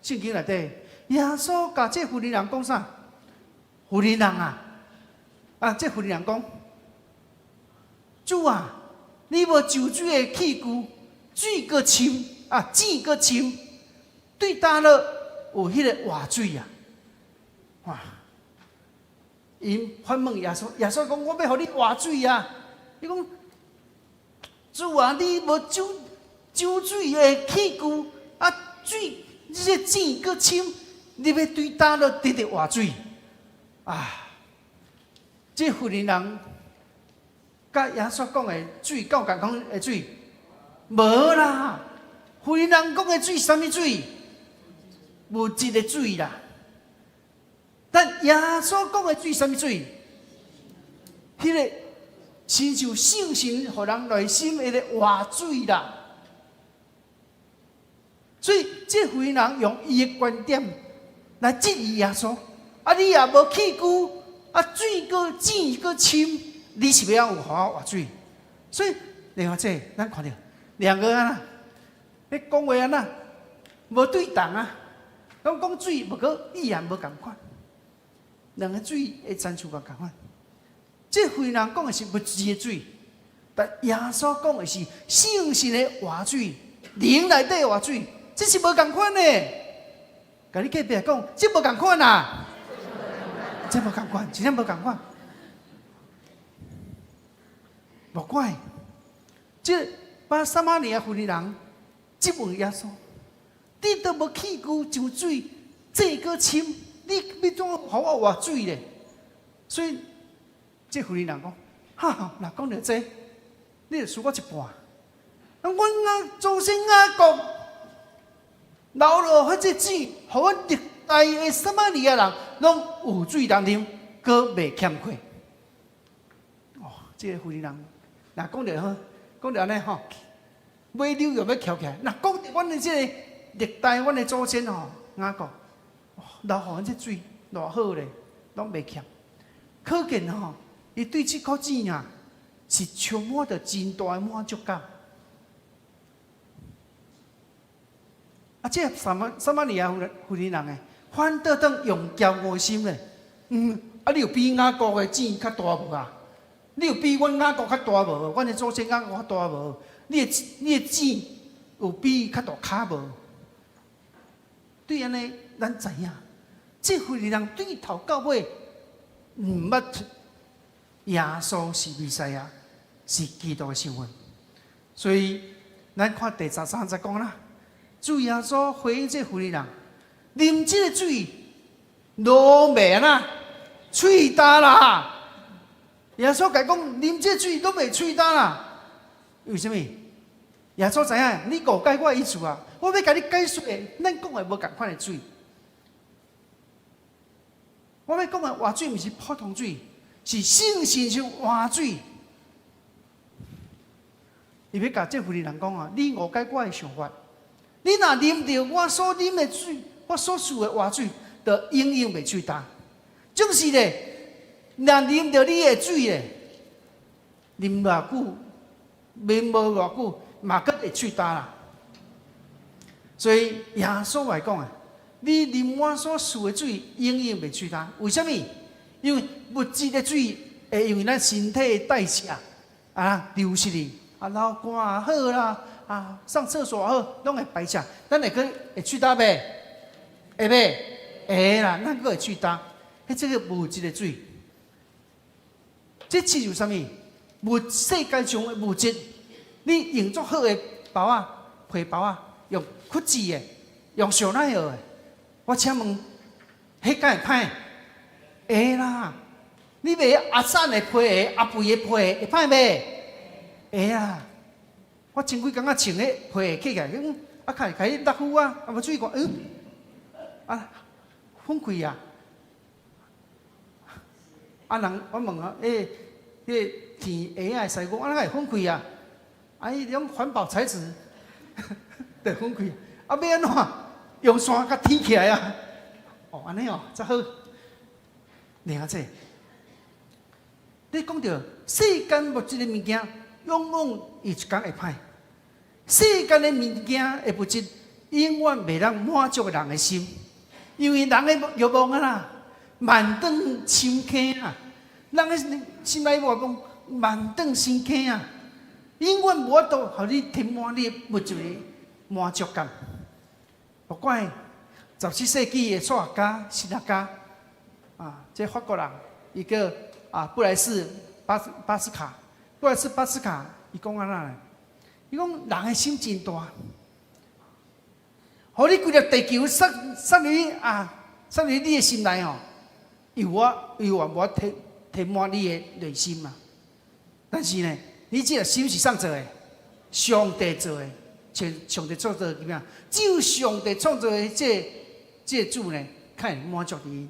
聖經內底，耶穌共這婦人講啥？婦人啊，啊，這婦人講，主啊，你無上水的器具，水閣深。啊，井閣深，對佗落有彼个活水啊！哇！𪜶反問耶穌，耶穌講：我欲予你活水啊！伊講：主啊，你無上上水的器具，啊水，這个井閣深，你欲對佗落得著活水啊！這婦人佮耶穌講的水，敢有仝款的水？無啦！婦人講的水，啥物水？物質的水啦。但耶穌講的水，啥物水？彼个親像聖神予人內心的活水啦。所以，這婦人用伊的觀點來質疑耶穌。啊，你也無器具，啊，水閣井閣深，你是欲按怎予我活水？所以，另外這咱看著兩个啊，咧講話按怎無對同啊？攏講水，毋過意涵無仝款。兩个水的層次無仝款。這婦人講的是物質的水，但耶穌講的是聖神的活水，靈內底的活水，這是無仝款的。共你隔壁講，這無仝款啊！這無仝款，真正無仝款。無怪，這把撒瑪利亞婦人質問耶穌：你都無器具上水，井閣深，你欲怎予我活水咧？所以，這婦人講：哈，若講著這，你就輸我一半。阮啊祖先雅各留落彼這井，予阮歷代的撒瑪利亞人攏有水通啉，閣袂欠缺。哦，這个婦人若講著好，講著按呢吼，尾溜又欲翹起來。若講著阮的這个歷代，阮的祖先吼，雅各留予阮這水偌好咧，攏袂欠。可見吼，伊對這口井啊，是充滿著真大的滿足感。啊，這撒瑪利亞婦人的，反倒轉用驕傲心咧。啊，你有比雅各的井較大無啊？你有比阮雅各較大無？阮的祖先雅各較大無？你的井有比伊較大跤無？對按呢，咱知影，這婦人對頭到尾毋捌耶穌是彌賽亞，是基督的身份。所以，咱看第十三節講啦，主耶穌回應這婦人，啉這个水，攏袂按怎喙焦啦。耶穌共伊講，啉這水攏袂喙焦啦。為啥物？耶穌知影你誤解我的意思啊！我欲共你解說的，咱講的無仝款的水。我欲講的活水，毋是普通水，是聖神是活水。伊欲共這婦人講啊，你誤解我的想法。你若啉著我所啉的水，我所賜的活水，就永遠袂喙焦。總是咧，若啉著你的水咧，啉偌久，啉無偌久，嘛閣會喙焦啦。所以耶穌來講啊，你啉我所賜的水，永遠袂喙焦。為啥物？因為物質的水會因為咱身體的代謝啊流失去，啊流汗也好啦，啊上廁所也好，攏會排泄。咱會閣會喙焦袂？會袂？會啦，咱閣會喙焦。彼這个物質的水，這親像啥物？物世界上的物質，你用足好的包仔、皮包仔，用 Gucci 的，用香奈兒的，我請問，彼敢會歹？會啦！你買阿瘦的皮鞋、阿肥的皮鞋，會歹袂？會啊！我前幾工仔穿彼皮鞋起來，講啊，較會共伊落雨啊，啊無注意看，啊，粉開啊！啊人，我問啊，彼個甜鞋仔的師傅，啊，哪會粉開啊？啊，彼種環保材質，就粉開。啊，欲按怎？用線共黐起來啊！哦，按呢哦，才好。爾這，你講著世間物質的物件，往往伊一工會歹。世間的物件的物質，永遠袂當滿足人的心，因為人的欲望啊啦，萬轉深坑啊，人的心內話講萬轉深坑啊，永遠無法度予你填滿你物質的滿足感。無怪17世紀的數學家、神學家啊，這法國人，伊叫啊布萊斯巴斯卡，布萊斯巴斯卡，伊講按怎呢？伊講人的心真大，予你規粒地球塞塞入去啊，塞入你的心內吼，伊無伊有無填填滿你的內心嘛？但是呢，你這个心是啥做的？上帝做的，像上帝創造的怎樣？只有上帝創造的這這個主呢，較會滿足伊。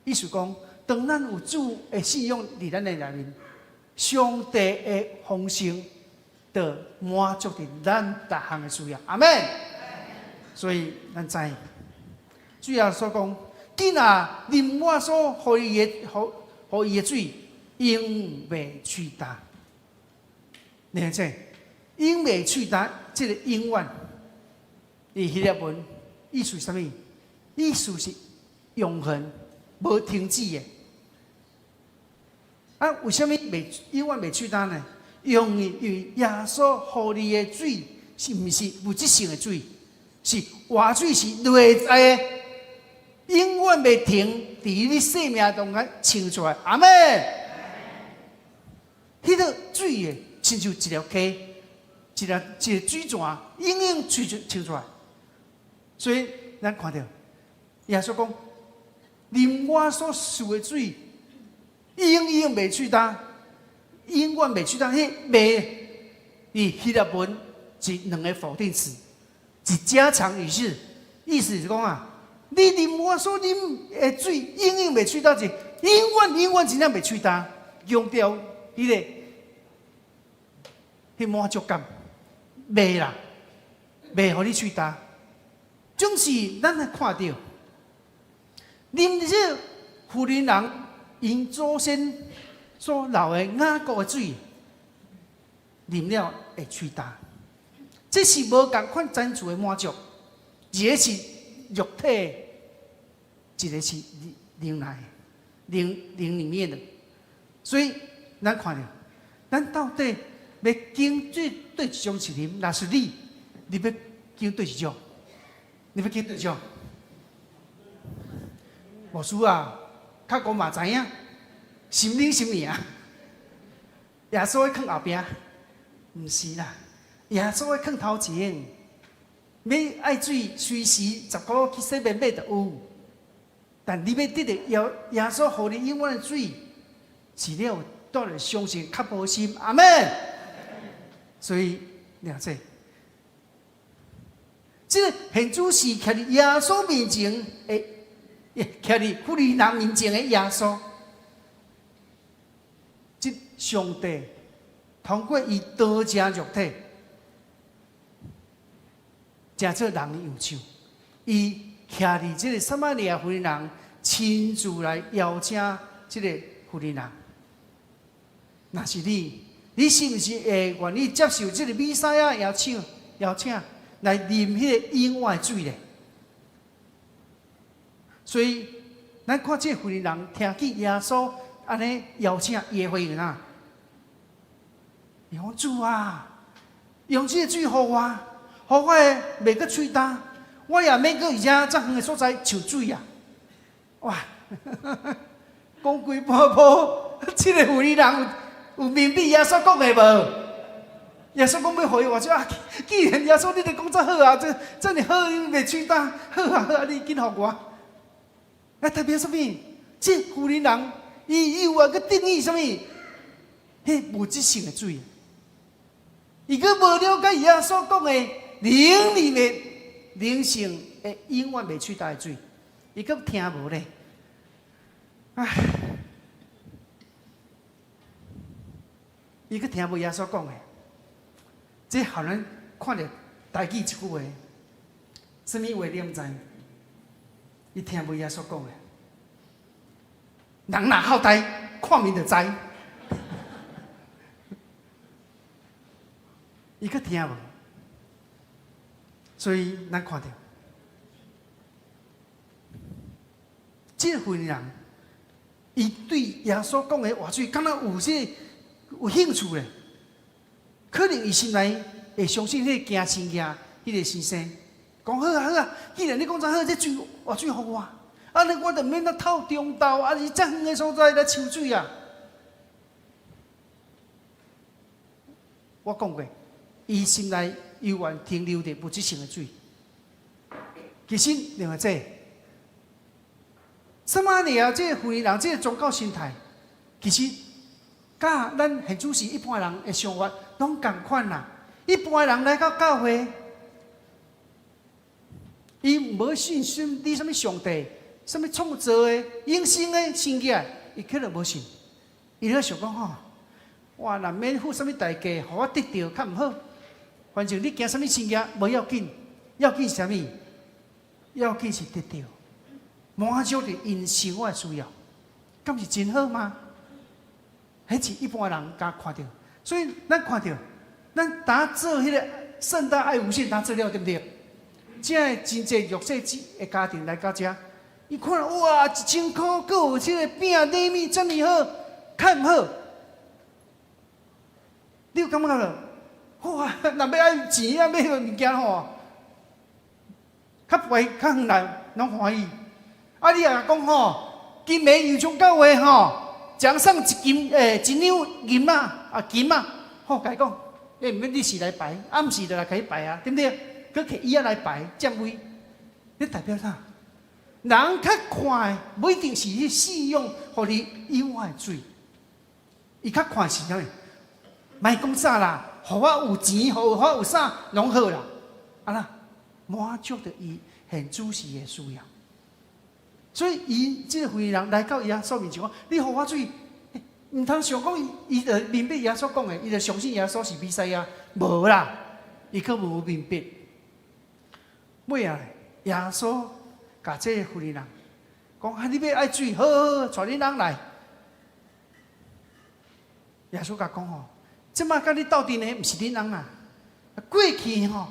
意思講，當咱有主的信仰佇咱的內面，上帝的豐盛就滿足佇咱逐項的需要。阿們。所以咱知，主耶穌講，囝若啉我所予伊的，予伊的水，永袂喙焦。你這永袂喙焦，這个永遠，佇希臘文意思是啥物？意思是永恆，無停止的。啊，為啥物袂永遠袂喙焦呢？因為耶穌予你的水，是毋是物質性的水？是活水，是內在的，永遠袂停，佇你生命中間衝出來。阿們。彼個水的，親像一條溪，一個水泉，永遠吹出衝出來。所以咱看著耶穌講，啉我所賜的水，永遠袂喙焦，永遠袂喙焦。彼袂，佇希臘文是兩个否定詞，是加強語氣，意思是講啊，你啉我所啉的水，永遠袂喙焦，是永遠永遠真正袂喙焦，強調彼个彼滿足感，袂啦，袂予你喙焦。總是咱來看著，啉這婦人人𪜶祖先所留的雅各的水，啉了會喙焦。這是無仝款層次的滿足，一個是肉體，一個是靈內、靈靈裡面的。所以咱看著，咱到底欲揀對佗一種是啉？若是你，你欲揀佗一種？你欲揀佗一種？牧師啊，較講嘛知影，心靈什物啊？耶穌會囥後壁？毋是啦，耶穌會囥頭前。欲愛水，隨時10箍去洗面買就有。但你欲得著耶穌予你永遠的水，是你有帶著相信、較無心。阿們。所以，了解。這个現主是徛佇耶穌面前的，徛佇婦人面前的耶穌，這上帝通過伊道成肉體，成做人的樣式，伊徛佇這个撒瑪利亞婦人，親自來邀請這个婦人。若是你，你是毋是會願意接受這個彌賽亞邀請？邀請來啉彼個永活的水咧？所以，咱看這個婦人聽見耶穌按呢邀請，伊的回應啊，伊講主啊，用這個水予我，予我的袂閣喙焦，我也免閣佇遮遮遠的所在抽水啊！哇，講規半晡，這個婦人有明白耶穌講的無？耶穌講欲予伊活水啊！既然耶穌你都講遮好啊，這遮爾好，你袂喙焦，好啊好啊，你緊予我。啊，代表啥物？這婦人伊猶原閣定意啥物？彼物質性的水，伊閣無了解耶穌講的靈裡面靈性的永遠袂喙焦的水，伊閣聽無咧。唉，伊閣聽無耶穌講的。這予咱看著台語一句話，啥物話你毋知？伊聽無耶穌講的。人若好呆，看面就知。伊閣聽無，所以咱看著，這份人，伊對耶穌講的活水，敢若有這個有興趣咧？可能伊心內會相信彼個行神跡彼個先生，講好啊好啊，既然你講遮好，這水活水予我，按呢我就免得透中晝，抑是遮遠的所在來抽水啊。我講過，伊心內猶原停留佇物質性的水。其實另外這個，撒瑪利亞這個婦人這個宗教心態，其實佮咱現主時一般人的想法攏仝款啦。一般人來到教會，伊無信心佇啥物上帝、啥物創造的、永生的神跡，伊可能無信。伊咧想講吼，我若免付啥物代價，予我得著較毋好。反正你行啥物神跡無要緊，要緊是啥物？要緊是得著滿足佇𪜶生活的需要，敢是真好嗎？彼是一般人敢看著，所以咱看著，咱當做彼個聖誕愛無限，當做了對毋對？遮的真濟弱勢的家庭來到遮，伊看哇，1000箍，閣有這個餅禮物遮爾好，較毋好？你有感覺無？哇，若欲愛錢啊，買彼個物件吼，較懸較遠來攏歡喜。啊，你若講吼，今暝油蔥教會吼，獎賞一金欸，一兩銀啊，啊金啊，好，共伊講，欸，毋免你時來排，暗時就來共伊排啊，對毋對？閣摕椅仔來排佔位，你代表啥？人較看的，無一定是彼信仰，予你永遠的水。伊較看是啥物？莫講啥啦，予我有錢，予我有啥，攏好啦。啊啦，滿足著伊現主時的需要。所以，伊這個婦人來到耶穌面前講：你予我水，毋通想講伊就明白耶穌講的，伊就相信耶穌是彌賽亞，無啦，伊閣無明白。尾仔，耶穌共這个婦人講：啊，你欲愛水，好好好，帶恁翁來。耶穌共講吼，這馬佮你鬥陣的毋是恁翁啊，過去吼，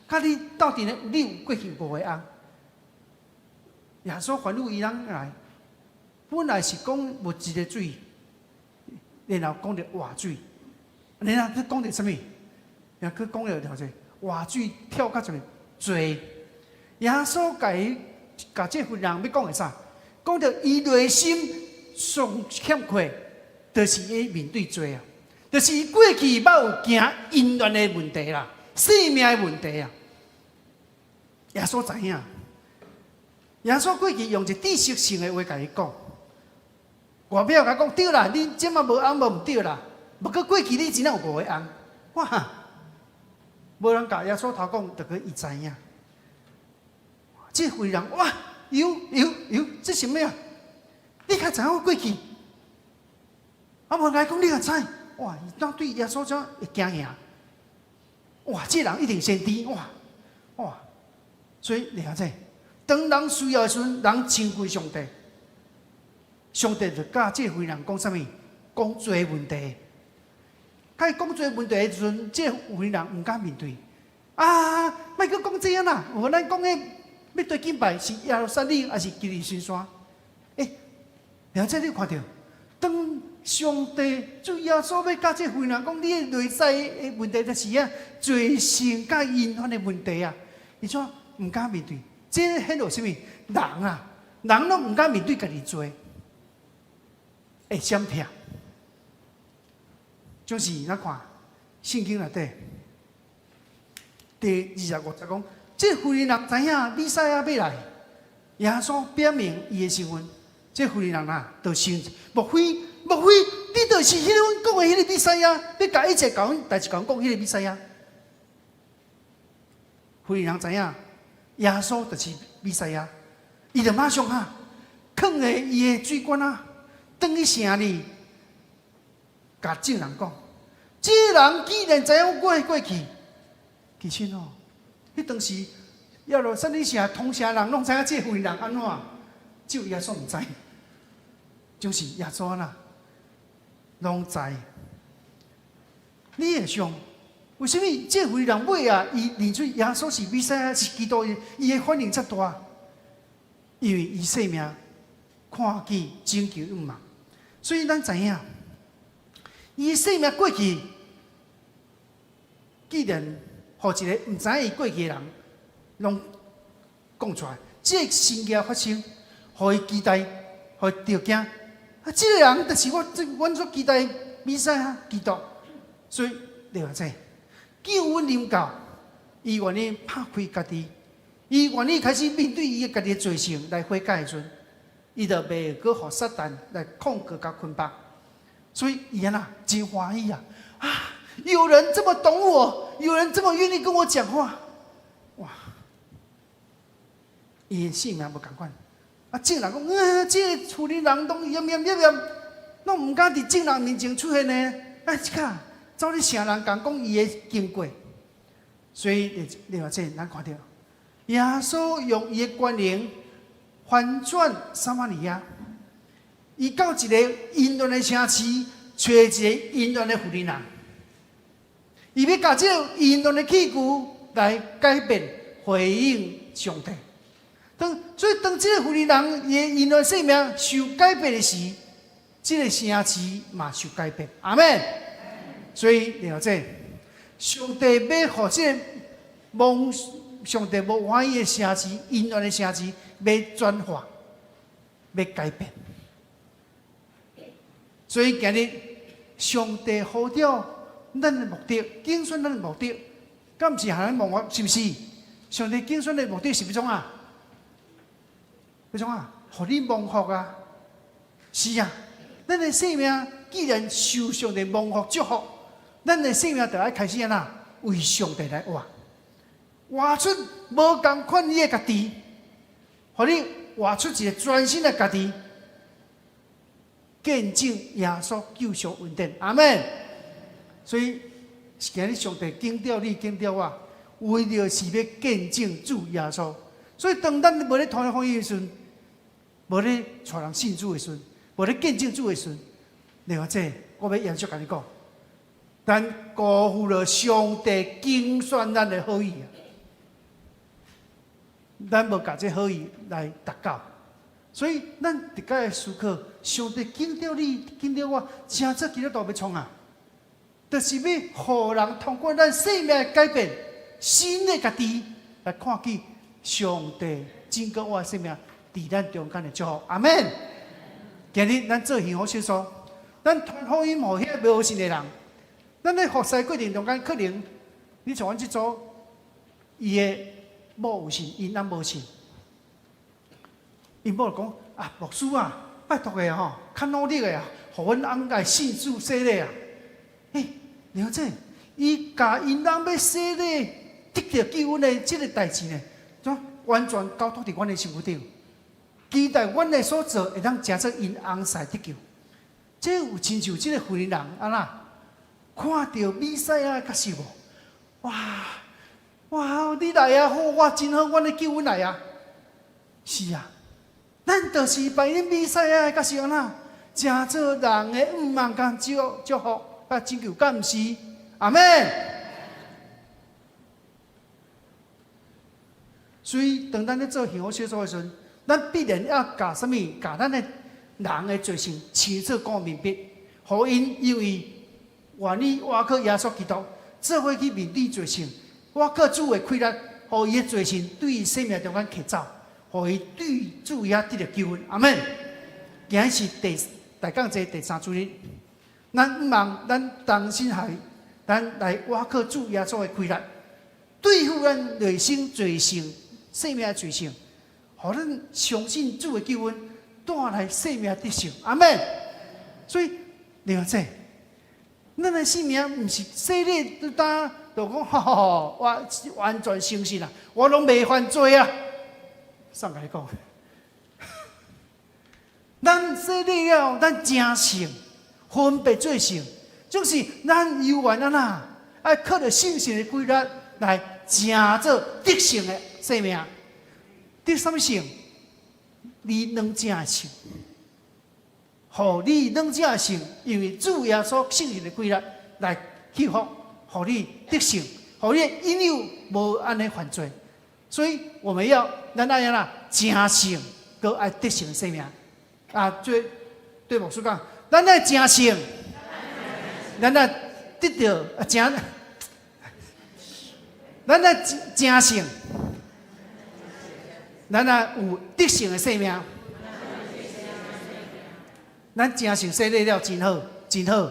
佮你鬥陣的，你有過去五个翁。耶穌吩咐伊翁來，本來是講物質的水，然後講著活水，然後閣講著啥物？然後閣講著條者活水跳到啥物？罪。耶穌共伊共這婦人欲講的啥？講著伊內心上欠缺，就是伊面對罪啊，就是伊過去捌有行淫亂的問題啦，性命的問題啊。耶穌知影，耶穌過去用一個知識性的話共伊講，外表共講對啦，你這馬無翁無毋對啦，毋過過去你真正有五個翁，哇！無人共耶穌頭講，就閣伊知影。這婦人哇，有有有，這是啥物啊？你較知影我過去？啊，無來講你也知，哇！伊當對耶穌怎會驚嚇？哇！這人一定先知，哇哇！所以你看這，當人需要的時陣，人親近上帝，上帝就佮這婦人講啥物？講罪問題。共伊講這個問題的時陣，這個婦人毋敢面對。啊，莫閣講這樣啦！有咱講的欲對敬拜是耶路撒冷，抑是基利心山？欸，了這你看著，當上帝主耶穌欲佮這婦人講，你的內在的問題就是啊，罪性佮淫亂的問題啊，伊怎毋敢面對？這顯露啥物？人啊，人攏毋敢面對家己罪，會閃避。就是咱看聖經內底第25節講，這婦人知影彌賽亞欲來，耶穌表明伊的身份，這婦人啊，就想，莫非莫非你就是彼個阮講的彼個彌賽亞？欲共一切共阮代誌共阮講彼個彌賽亞？婦人知影耶穌就是彌賽亞，伊就馬上哈，囥佇伊的水罐仔，轉去城裡，共眾人講：這個人既然知影我的過去，其實哦，彼當時耶路撒冷城通城人攏知影這個婦人按怎，只有耶穌毋知，就是耶穌啦，攏知。你會想，為啥物這個婦人尾啊？伊認出耶穌是彌賽亞，是基督，伊的反應遮大？因為伊生命看見拯救嘛，所以咱知影，伊生命過去，既然予一個毋知影伊過去的人攏講出來，這個神蹟發生，予伊期待，予伊著驚。啊，這個人就是我，阮所期待彌賽亞基督。所以你話這救恩臨到，伊願意拍開家己，伊願意開始面對伊家己的罪性來悔改的時陣，伊就袂閣予撒旦來控告佮捆綁。所以伊啊，真歡喜啊！啊，有人這麼懂我，有人這麼願意跟我講話，哇！伊的性命無仝款。啊，眾人講，這個婦人攏嚴嚴嚴嚴，攏毋敢佇眾人面前出現呢。啊，這下走去城人共講伊的經過。所以，另外這咱看著，耶穌用伊的權能翻轉撒瑪利亞，伊到一個淫亂的城市，揣一個淫亂的婦人。伊欲共這個淫亂的器具來改變、回應上帝。當所以當這個婦人伊的淫亂生命受改變的時，這個城市嘛受改變。阿們。所以了解，上帝欲予這個蒙上帝無歡喜的城市、淫亂的城市，欲轉化、欲改變。所以今日上帝呼召咱的目的，揀選咱的目的，敢毋是予咱蒙福？是毋是？上帝揀選的目的是欲創啥？欲創啥？予你蒙福啊！是啊，咱的生命既然受上帝蒙福祝福，咱的生命就愛開始按怎為上帝來活，活出無仝款你的家己，予你活出一個全新的家己，見證耶穌救贖恩典。阿們。所以今日上帝揀著你，揀著我，為著是欲見證主耶穌。所以當咱無咧傳福音的時陣，無咧帶人信主的時陣，無咧見證主的時陣，另外這我欲嚴肅共你講，咱辜負了上帝揀選咱的好意啊！咱無共這好意來達到，所以咱特別愛思考，上帝揀著你，揀著我，成做基督徒欲創啥？就是欲予人通過咱生命的改變，新的家己來看見上帝經過我的生命，佇咱中間的祝福。阿們。今日咱做幸福小組，咱傳福音予彼個無信的人，咱咧服侍過程中間，可能你像阮這組，伊的某有信，𪜶翁無信，𪜶某就講啊，牧師啊，拜託的吼，較努力的啊，予阮翁來信主洗禮啊。欸，了解，伊共𪜶翁欲洗禮得著救恩的這個代誌呢，怎完全交託佇阮的身軀頂，期待阮的所做會當成做𪜶翁婿得救。這有親像這個婦人按怎看著彌賽亞的角色無？哇哇！你來啊，好，我真好，阮的救恩來啊！是啊，咱就是扮演彌賽亞的角色按怎，成做人的向望佮祝福。佮拯救，敢毋是？阿們。所以，當咱咧做幸福小組的時陣，咱必然要共啥物？共咱的人的罪性清楚講明白，予𪜶因為願意倚靠耶穌基督，做伙去面對罪性，倚靠主的氣力，予伊的罪性對伊生命中間撤走，予伊對主遐得著救恩。阿們。今日是第大降節第三主日，咱毋望咱同心合意，咱來倚靠主耶穌的氣力，對付咱內心罪性、生命的罪性，予咱相信主的救恩，帶來生命得勝。阿們。所以，另外這，咱的生命毋是洗禮都當就講，吼吼，我完全相信啊，我攏袂犯罪啊。上共你講，咱洗禮了，咱成聖，分別做聖，就是咱猶原按怎，愛靠著聖神的規律來成做得勝的生命。得啥物勝？你兩者的勝，予你兩者的勝，因為主耶穌聖神的規律來祝福，予你得勝，予你引誘無按呢犯罪。所以我們要咱愛按怎成聖，閣愛得勝的生命。啊，對對牧師講，咱愛成聖，咱愛得著啊成，咱愛成聖，咱愛有得勝的生命。咱成聖洗禮了真好，真好，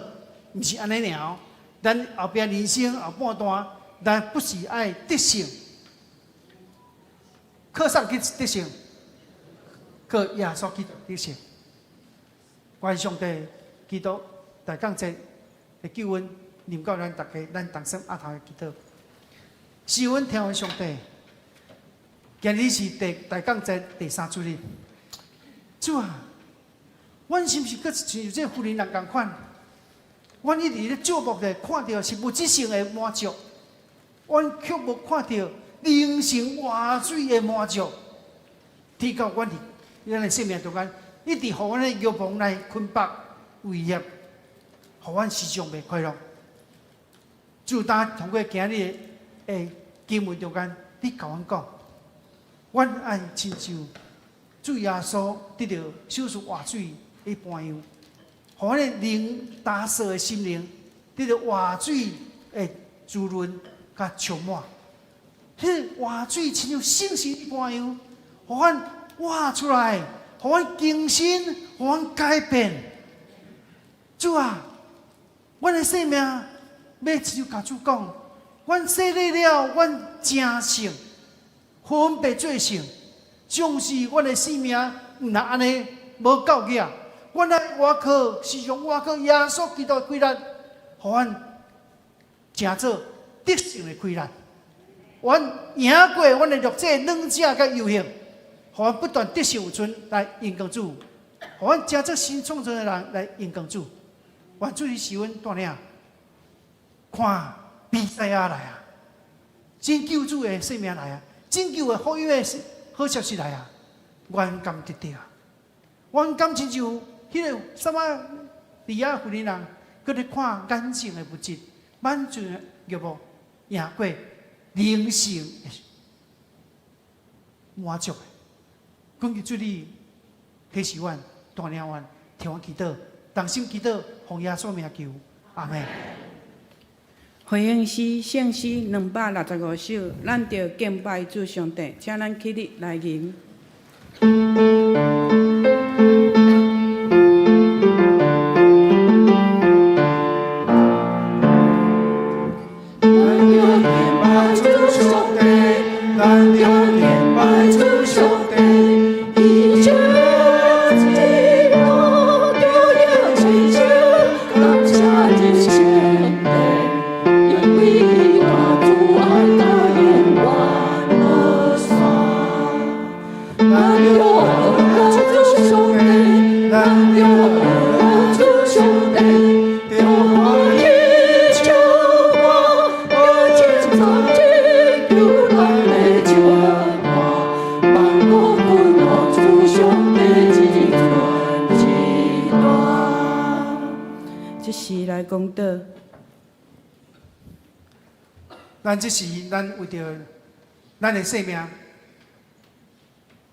毋是按呢爾。咱後壁人生後半段，咱不是愛得勝，靠啥去得勝？靠耶穌基督得勝。願上帝基督大降節的救恩臨到咱逐家，咱同心阿頭的祈禱。是阮天父上帝，今日是第大降節第三主日。主啊，阮是毋是閣像這婦人人仝款？阮一直咧注目咧，看著是物質性的滿足，阮卻無看著靈性活水的滿足。天到阮佇咱的生命中間，一直予阮的欲望來捆綁、威脅，予阮時常袂快樂。主當通過今日的經文中間，你共阮講，阮愛親像主耶穌得著賞賜活水一般樣，予阮的靈焦燥的心靈得著活水的滋潤佮充滿。彼個活水親像聖神一般樣，予阮活出來，予阮更新，予阮改變。主啊，阮的生命欲親像共主講，阮洗禮了，阮成聖，分別做聖，總是阮的生命毋若按呢無夠額。阮愛倚靠，時常倚靠耶穌基督的氣力，予阮成做得勝的氣力。阮贏過阮的弱者、軟者佮誘惑，予阮不斷得勝有存來榮光主，予阮成做新創造的人來榮光主。願主你賜阮帶領，看彌賽亞來啊，拯救主的生命來啊，拯救的福音的好消息來啊，阮甘得著？阮敢親像彼個撒瑪利亞婦人人，閣咧看眼前的物質，滿足的欲望，贏過靈性的滿足的。懇求主你啟示阮，帶領阮，聽阮祈禱，同心祈禱，奉耶穌名求，阿們。回應詩聖詩265首，咱著敬拜主上帝，請咱起立來吟。咱著敬拜主上帝，咱著敬拜主上帝，伊將基督著用親手感謝這上帝，因為伊大慈愛到永遠無散。咱著敬拜主上帝，咱著敬拜主上帝，著歡喜唱歌，著稱讚拯救咱的上帝，萬國君王主上帝至尊至大。這時來講道。咱這時，咱為著咱的性命，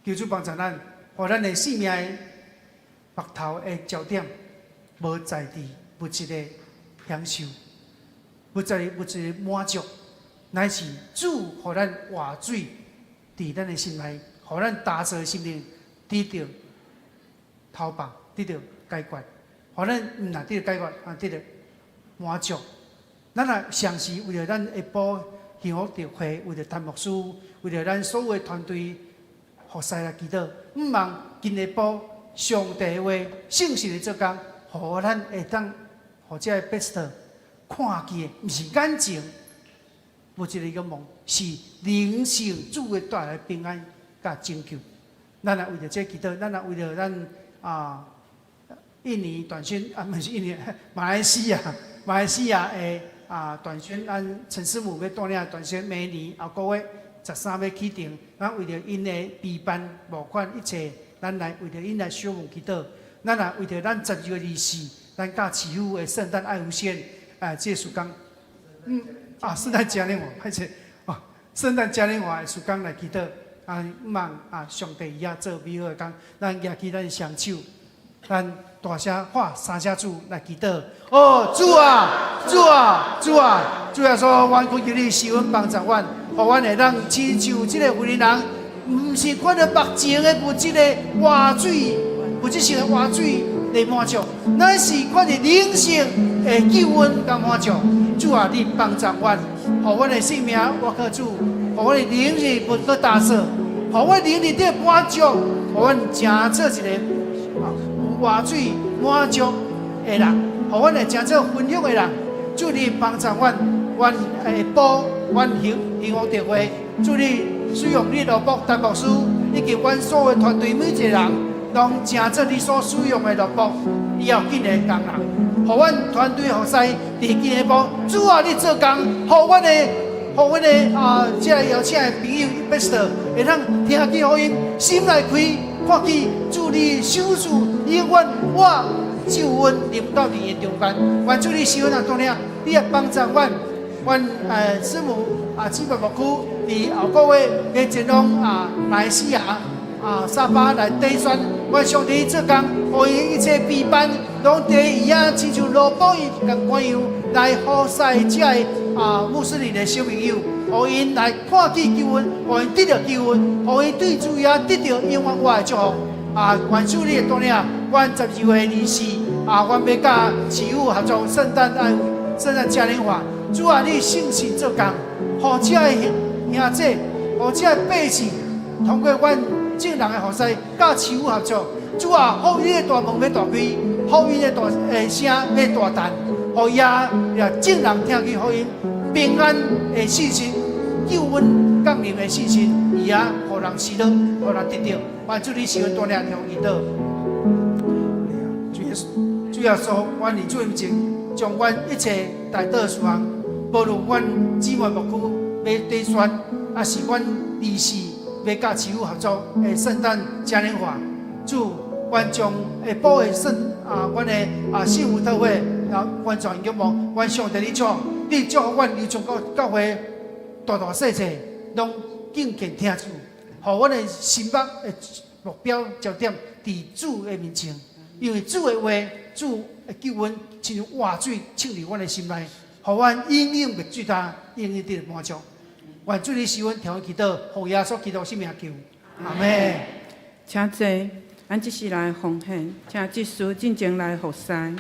求主幫助咱，予咱的性命的目頭的焦點，無在佇物質的享受，無在物質的滿足，乃是主予咱活水佇咱的心內，予咱焦燥的心靈得著投放，得著解決，予咱毋但得著解決，啊得著滿足。咱若常時為著咱下晡幸福特會，為著陳牧師，為著咱所有的團隊服侍來祈禱，毋望今下晡上帝的話聖神的做工，予咱會當予這个 pastor 看見的，毋是眼前物質的欲望，是靈性主會帶來平安佮拯救。咱若為著這祈禱，咱若為著咱啊印尼短宣啊，毋是印尼，馬來西亞，馬來西亞的啊短宣，咱陳師母欲帶領短宣，明年後個月13欲啟程，咱為著𪜶的備辦募款一切，咱來為著𪜶來小問祈禱。咱若為著咱12月24，咱佮市府的聖誕愛無限啊，這個事工，啊，聖誕嘉年華，歹勢哦，聖誕嘉年華的事工來祈禱，啊，望啊上帝伊遐做美好的工，咱舉起咱的雙手，咱大聲喊三聲主來祈禱。哦，主啊，主啊，主啊，主耶穌，阮懇求你施恩幫助阮，予阮會當親像這個婦人，毋是看著目前的物質的活水，物質性的活水來滿足，乃是看著靈性的救恩佮滿足。主啊，你幫助阮，予阮的性命活靠主，予阮的靈力無閣焦燥，予阮靈力得滿足，予阮成做一個有活水滿足的人，予阮會成做分享的人。主你幫助阮，阮下晡，阮幸福特會，主你使用你奴僕陳牧師，以及阮所有團隊每一個人，攏成做你所使用的奴僕，以後緊的工人，予阮團隊服侍佇今下晡，主啊，你做工，予阮的啊，這個邀請的朋友 pastor 會當聽見福音，心內開，看見主你賞賜永遠活救恩臨到佇𪜶中間，願主你施恩啊，帶領，你也幫助阮，阮師母啊，姊妹牧區佇後個月欲前往啊馬來西亞啊沙巴來短宣，願上帝做工，予𪜶一切備辦，攏佇伊遐親像羅布伊共款樣來服侍這个啊穆斯林的小朋友，予𪜶來看見救恩，予𪜶得著救恩，予𪜶對主耶得著永遠活的祝福。啊，願主你的帶領，阮12月24啊，阮欲佮市府合作聖誕愛聖誕嘉年華。主啊，你聖神做工，予這个兄弟，予這个百姓，通過阮眾人的服侍，佮市府合作。主啊，福音的大門欲大開，福音的大聲欲大彈，予也眾人聽見福音，平安的信息，救恩降臨的信息，伊也予人喜樂，予人得著。願主你施恩帶領聽祈禱。主耶穌，主耶穌，阮佇主面前，將阮一切代禱事項，無論阮姊妹牧區欲短宣，抑是阮理事欲佮市府合作的聖誕嘉年華，主，阮將下晡的聖啊，阮的啊幸福特會啊，完全仰望，願上帝你祝福，你祝福阮劉松國教會大大細細攏敬虔聽主，予阮的心目的目標焦點佇主的面前，因為主的話、主的救恩，親像活水滲入阮的心內，予阮永遠袂最大，永遠得滿足。願主你施恩聽阮祈禱，奉耶穌基督聖名求，阿們。請坐，咱這時來奉獻，請執事進前來服侍。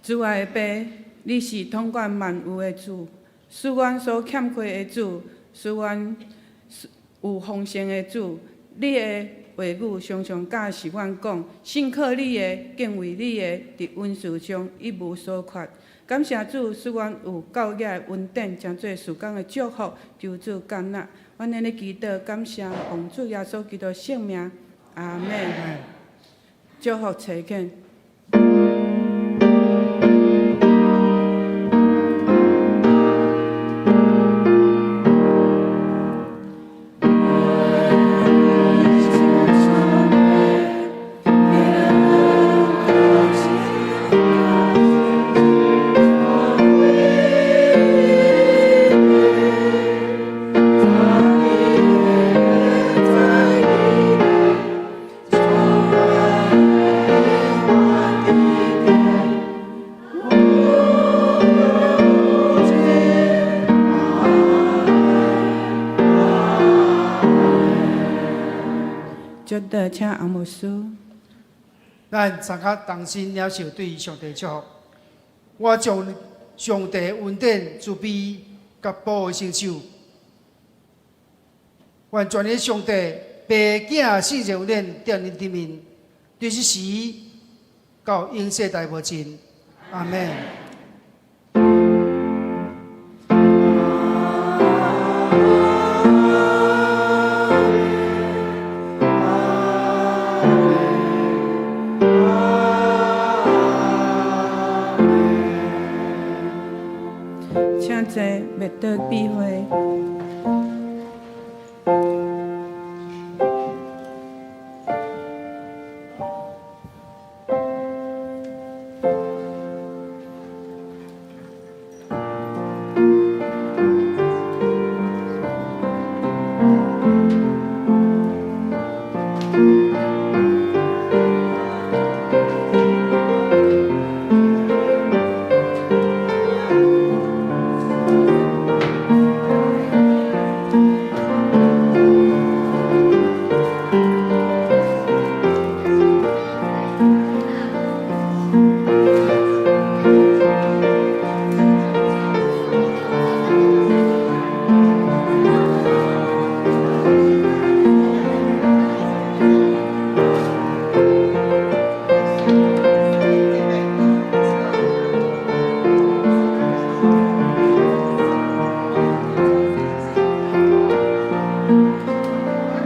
主愛的爸，你是統管萬有的主，賜阮所欠缺的主，賜阮有豐盛的主。你的話語常常教示阮講，信靠你的、敬畏你的，佇恩賜上一無所缺。感謝主，賜阮有夠額的恩典，成做事工的祝福，求主感納。阮按呢祈禱，感謝奉主耶穌基督聖名，阿們。祝福齊見。祝禱，請洪牧師。咱三甲同心領受對上帝祝福。我將上帝恩典、慈悲佮保護聖手，願全能上帝父子聖神恩典踮恁頂面，對這時到永世代無盡。阿們。